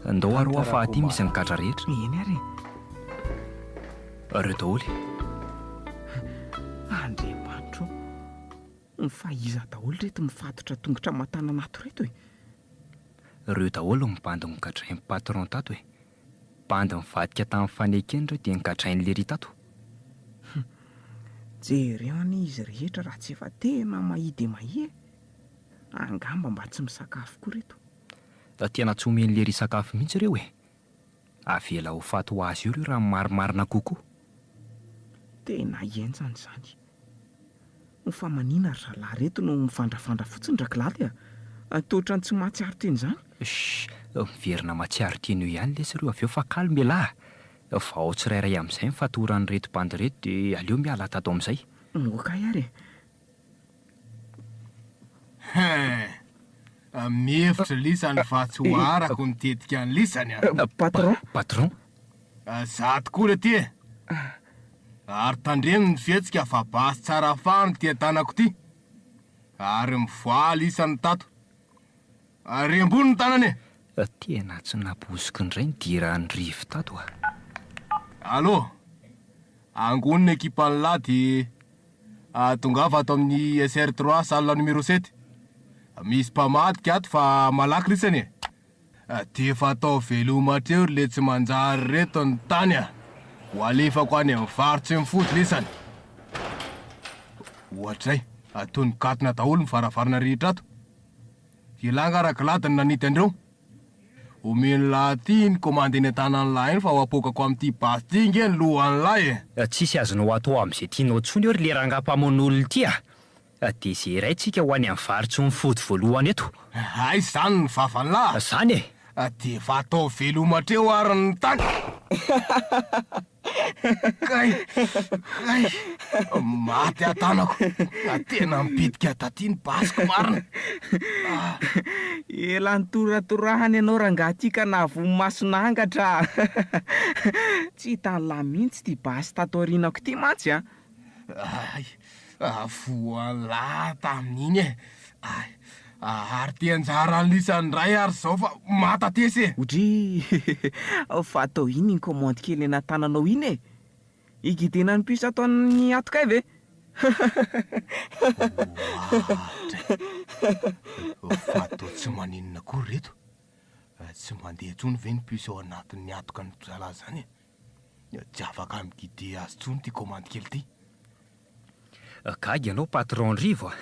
Ndao ary hoa fa aty misy ny gadra rehetra. Eny ary e! Reo daholo e! Andriamanitra ô! Fa iza daholo ireto mifatotra tongotra aman-tanana ato ireto e? Reo daholo ny bandy nogadrain'ny patron tato e! Bandy nivadika tamin'ny fanekeny ireo dia nogadrain'i Lery tato. Hum. Jereo anie izy rehetra raha tsy efa tena mahia dia mahia e! Angamba mba tsy misakafo koa reto. Tena tsy omen'i Lery sakafo mihitsy ireo e! Avela ho faty ho azy eo ireo raha ny marimarina kokoa. Tena henjana izany. Fa manina ry zalahy reto no mivandrafandra fotsiny Rakilaly a! Toa ohatran'ny tsy mahatsiaro tena izany. Shh! Miverina mahatsiaro tena eo ihany lesy ireo avy eo fa calme elah a! Vao tsirairay amin'izay ny fatoran'ireto bandy ireto dia aleo miala tato amin'izay. Ok ary e! Hein! Mihevitra lisany fa tsy ho arako ny tetika an'lisany a! Patron! Patron! Za tokoa re ty e! Ary tandremo ny fihetsika fa basy tsara fahana ity an-tanako ity! Ary mivoaha lisany tato! Ary ambony ny tanana e! Tena tsy nampoiziko indray ny diran'i Rivo tato a! Allô! Angony ny ekipan'lah dia. Tongava ato amin'ny SR trois salle numéro sept. Misy mpamadika ato fa malaky lisany e. Dia efa atao veloma hatreo ry le tsy manjary reto ny tany a! Ho alefako any amin'ny vary tsy mifody lisany. Ohatr'izay, toy ny gatona daholo ny varavarana rehetra ato. Elah nga Raglady no nanidy an'ireo? Omen'lah aty iny commande eny an-tanan'lah iny fa ho apoakako amin'ity basy ity nge ny lohan'lah e! Tsisy azonao atao amin'izay tianao intsony eo ry le rangahy mpamono olona ity a! Dia izay iray tsika ho any amin'ny vary tsy mifody voalohany eto. Aiza izany ny vavan'lah? Zany e! Dia efa atao veloma hatreo ary ny tany. Kay! Kay! Maty aho tanako. Tena mipitika taty ny basiko marina. Ela nitoratorahana ianao rangahy ty ka nahavoa mason'angatra a! Tsy hitan'lah mihitsy ity basy tato aorianako ity mantsy a! Hay! Voan'lah tamin'iny e! Hay! Ary ty anjaran'lisany indray ary izao fa matatesy e! Odryy! Fa atao inona iny commande kely eny an-tananao iny e? Higuidena ny puce ato amin'ny hatokay ve? Oadray! Fa toa tsy maninona akory ireto? Tsy mandeha intsony ve ny puce ao anatin'ny hatoka ny zalahy izany e? Tsy afaka mi-guider azy intsony ity commande kely ity. Gaga ianao patron Rivo a!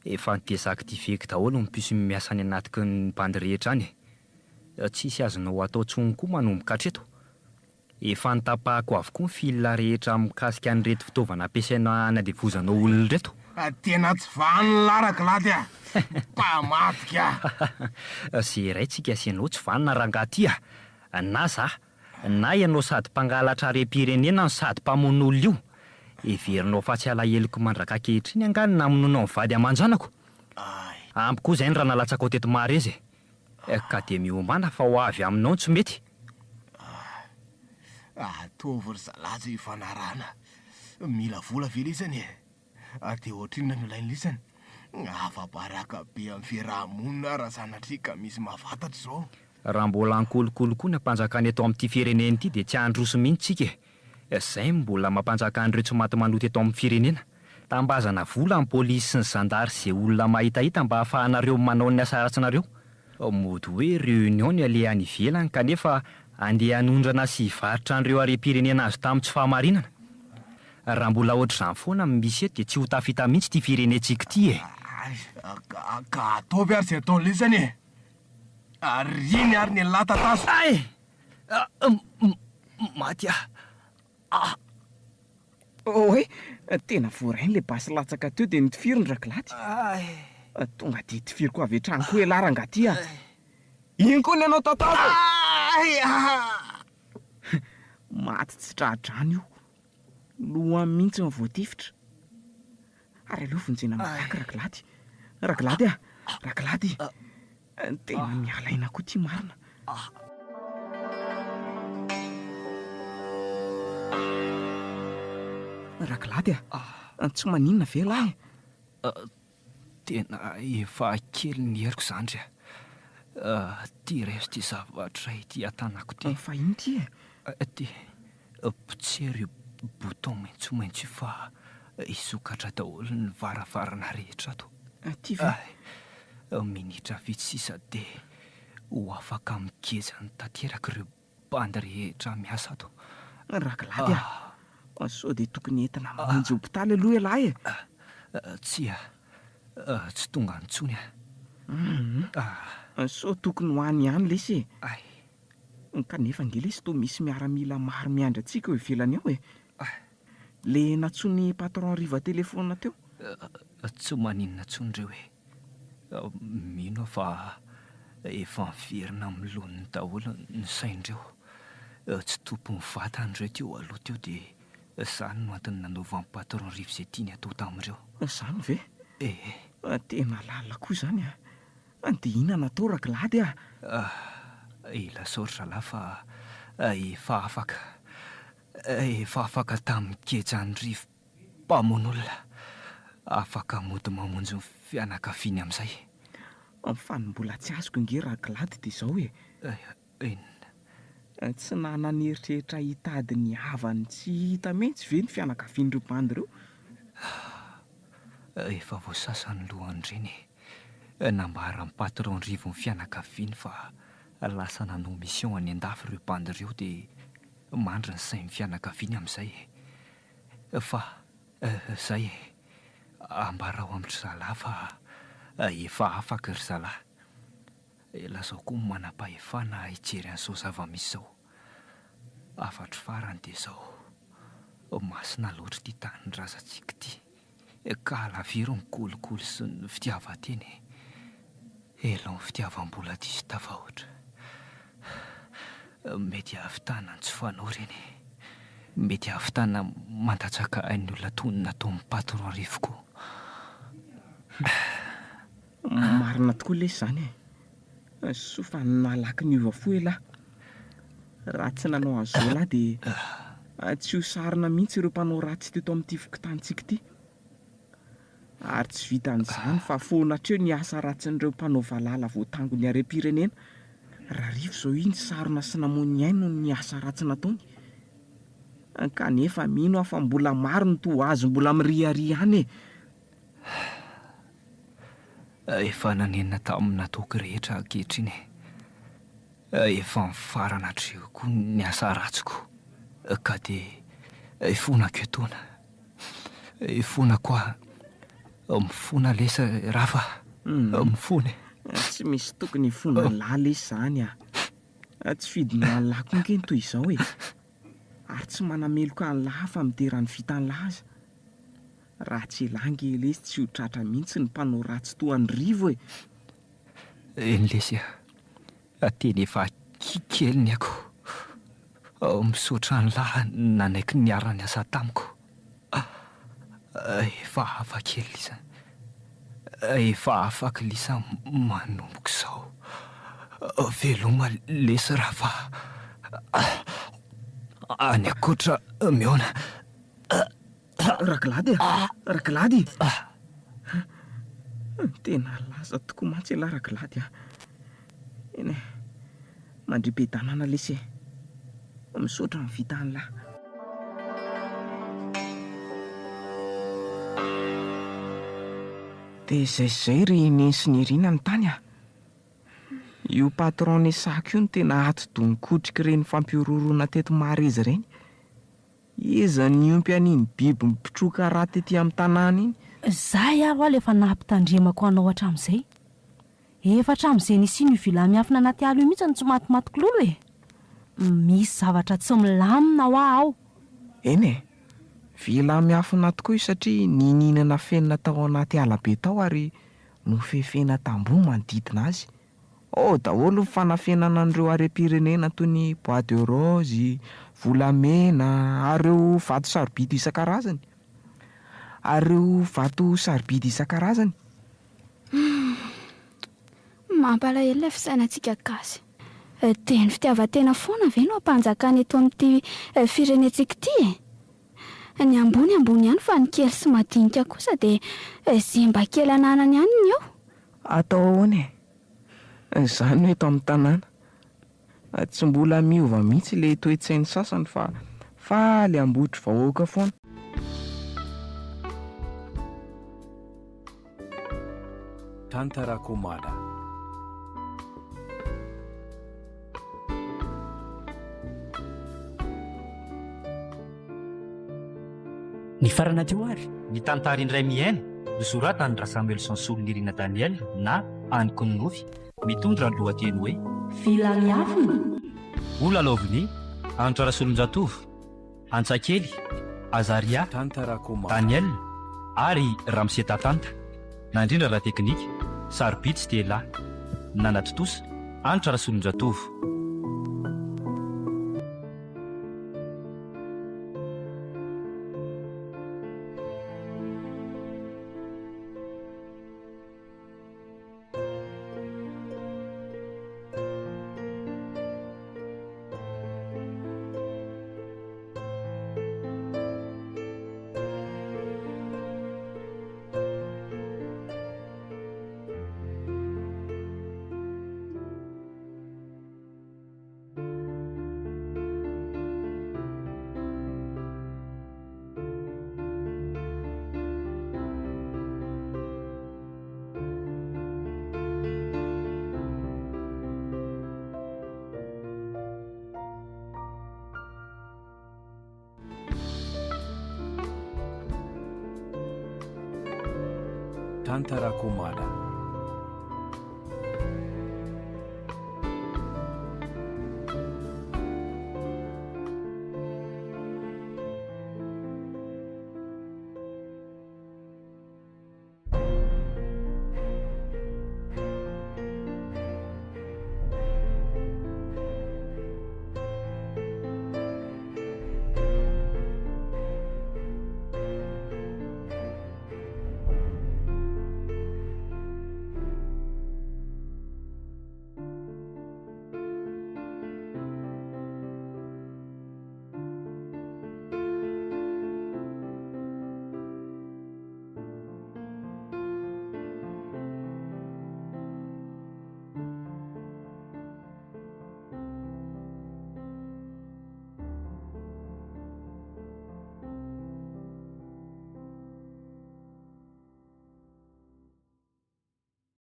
Efa ni-desactiver-ko daholo ny puce miasa any anatiko ny bandy rehetra any e! Tsisy azonao atao intsony koa manomboka hatreto. Efa notapahako avokoa ny fil rehetra mikasika an'ireto fitaovana ampiasaina hanadevozanao olona ireto. Tena tsy vanona Raglady a! Mpamadika! Ze raintsika sy ianao tsy vanona rangahy ty a! Na za, na ianao sady mpangalatra harem-pirenena no sady mpamono olona io, heverinao fa tsy alaheloko mandrak'ankehitriny angaha ny namonoanao ny vady aman-janako? Ampy koa izay ny ra nalatsakao teto Mahareza e! Ka dia miomàna fa ho avy aminao ny tsy mety. Ataovy ry zalahy izay ifanarahana. Mila vola ve lesany e? Ary dia ohatrinona no ilain'i lisany? Afa-baraka be amin'ny fiaraha-monina aho raha sanatria ka misy mahafantatra izao. Raha mbola ankolokolokoina mpanjakana eto amin'ity firenena ity dia tsy handroso mihitsy tsika e! Zay no mbola mampanjaka an'ireo tsy maty manota eto amin'ny firenena. Tambazana vola ny polisy sy ny zandary sy ze olona mahitahita mba ahafahanareo manao ny asa ratsinareo. Mody hoe réunion ny aleha any ivelany kanefa andeha hanondrana sy hivarotra an'ireo harem-pirenena azo tamin'ny tsy fahamarinana. Raha mbola ohatr'izany foana no misy eto dia tsy ho tafita mihitsy ity firenentsika ity e! Ka ataovy ary izay ataon'i lisany e! Ary iny ary ny an'lah tatazo! Ay! Maty aho! Ah! Oay! Tena voarainy ilay basy latsaka teo dia notifiriny Rakilaty. Tonga dia tifiriko avy hatrany koa elah rangahy ty a! Iny koa ny anao tatazo e! Ay! Ah! Maty tsy tra-drano io. Lohany mihitsy no voatifitra. Ary aleo vonjena malaky Raglady. Raglady a! Raglady! Tena miala aina koa ity marina. Raglady a! Tsy maninona ve lahy e? Tena efa kely ny heriko zandry a! Ty raiso ty zavatra ity an-tanako ty. Fa ino ty e? Ty, potsero io bouton maitsomaitso io fa hisokatra daholo ny varavarana rehetra ato. Ty ve? Minitra vitsy sisa dia ho afaka migejany tanteraka ireo Bandy rehetra miasa ato. Raglady a! Sao dia tokony entina mamonjy hopitaly aloha ialahy e? Tsia, tsy tonga intsony aho. Sao tokony ho any ihany lesy e? Kanefa ange lesy toa misy miaramila maro miandry antsika eo ivelany ao e! Le nantsoin'i patron Riva telefaonina teo. Tsy maninona intsony ireo e! Mino aho fa efa miverina amin'ny laoniny daholo ny sain-dreo. Tsy tompon'ny vatany ireo teo aloha teo dia izany no antony nanaovan'i patron Rivo izay tiany atao tamin'ireo. Izany ve? Ee. Tena lalina koa izany an! Dia inona no atao Raglady a? Ilazao ry zalahy fa efa afaka, efa afaka tamin'ny gejan'i Rivo Mpamono olona, afaka mody mamonjy ny fianakaviany amin'izay. Fa ny mbola tsy azoko ange Raglady dia izao e. Inona? Tsy nanan'eritreritra hitady ny havany tsy hita mihitsy ve ny fianakavian'ireo bandy ireo? Efa voasasa ny lohan-dreny e. Nambaran'ny patron Rivo ny fianakaviany fa lasa nanao mission any an-dafy ireo bandy ireo dia mandry ny sain'ny fianakaviany amin'izay e. Fa izay e. Ambarao amin-dry zalahy fa efa afaka ry zalahy. Lazao koa ny manam-pahefana hijery an'izao zava-misy izao. Hafatro farany dia izao, masina loatra ity tanindrazantsika ity ka alaviro ny kolikoly sy ny fitiavan-tena e! Elao ny fitiavam-bola diso tafahoatra. Mety hahavitana ny tsy fanao ireny e! Mety hahavitana mandatsaka ain'ny olona toy ny nataon'ny patron Rivo koa. Marina tokoa lesy izany e! Soa fa nalaky niova fo elah. Raha tsy nanao an'izao elah dia tsy ho sarona mihitsy ireo mpanao ratsy teto amin'ity fokontanintsika ity. Ary tsy vitan'izany fa foana hatreo ny asa ratsin'ireo mpanao valala voatango ny harem-pirenena. Rarivo izao iny sarona sy namoy ny ainy noho ny asa ratsy nataony. Kanefa mino aho fa mbola maro ny toa azy mbola miriaria any e! Efa nanenina tamin'ny nataoko rehetra ankehitriny e. Efa nifarana hatreo koa ny asa ratsiko ka dia ifonako etoana. Ifonako aho. Mifona lesy Rafa a. Mifona e. Tsy misy tokony hifona an'lah lesy izany a. Tsy fidinao an'lah koa ange ny toy izao e. Ary tsy manameloka an'lah fa midera ny vitan'lah aza. Raha tsy elah ange lesy tsy ho tratra mihitsy ny mpanao ratsy toa an'i Rivo e! Eny lesy a! Tena efa kely ny aiko. Misaotra an'lah nanaiky niara-niasa tamiko. Efa hafa kely lisa. Efa afaka lisa manomboka izao. Veloma lesy Rafa. Any ankoatra mihaona. Raglady a! Raglady! Tena lasa tokoa mantsy ialahy Raglady a! Eny e, mandriam-piadanana lesy e! Misaotra ny vitan'lah. Dia izay sy izay ry Neny sy Nirina ny tany a! Io patron Nesako io no tena atidoha nikotrika ireny fampihorohoroana teto Marezy ireny. Iza niompy an'iny biby mpitroka rà tety amin'ny tanàna iny? Zay ary hoa le efa nampitandremako anao hatramin'izay. Efa hatramin'izay nisian'io villa miafina anaty ala io mihitsy no tsy matimatiko lolo e! Misy zavatra tsy milamina hoa ao. Eny e! Villa miafina tokoa io satria niniana nafenina tao anaty ala be tao ary nofefena tamboho manodidina azy. Ao daholo ny fanafenana an'ireo harem-pirenena toy ny bois de rose, volamena ary ireo vato sarobidy isan-karazany. Ary ireo vato sarobidy isan-karazany. Humm. Mampalahelo ilay fisainantsika gasy. Dia ny fitiavan-tena foana ve no hampanjakana eto amin'ity firenentsika ity e? Ny ambony ambony ihany fa ny kely sy madinika kosa dia izay mba kely ananany ihany ny eo. Atao ahoana e? Izany no eto amin'ny tanàna. Tsy mbola miova mihitsy ilay toe-tsain'ny sasany fa faly hambotry vahoaka foana. Tantara Komada. Nifarana teo ary. Ny tantara indray mihaino, nosoratan'i Rasamuelson Solonirina Daniel na Aniko ny Nofy, mitondra ny lohateny hoe. Villa miafina. Ho lalaovin'i, Hanitra Rasolonjatovo, Antsakely, Azaria, Daniel ary Ramose Tatanta, nandrindra ara-teknika, Sarobidy Stella, nanatontosa, Hanitra Rasolonjatovo. Tantarako Mada.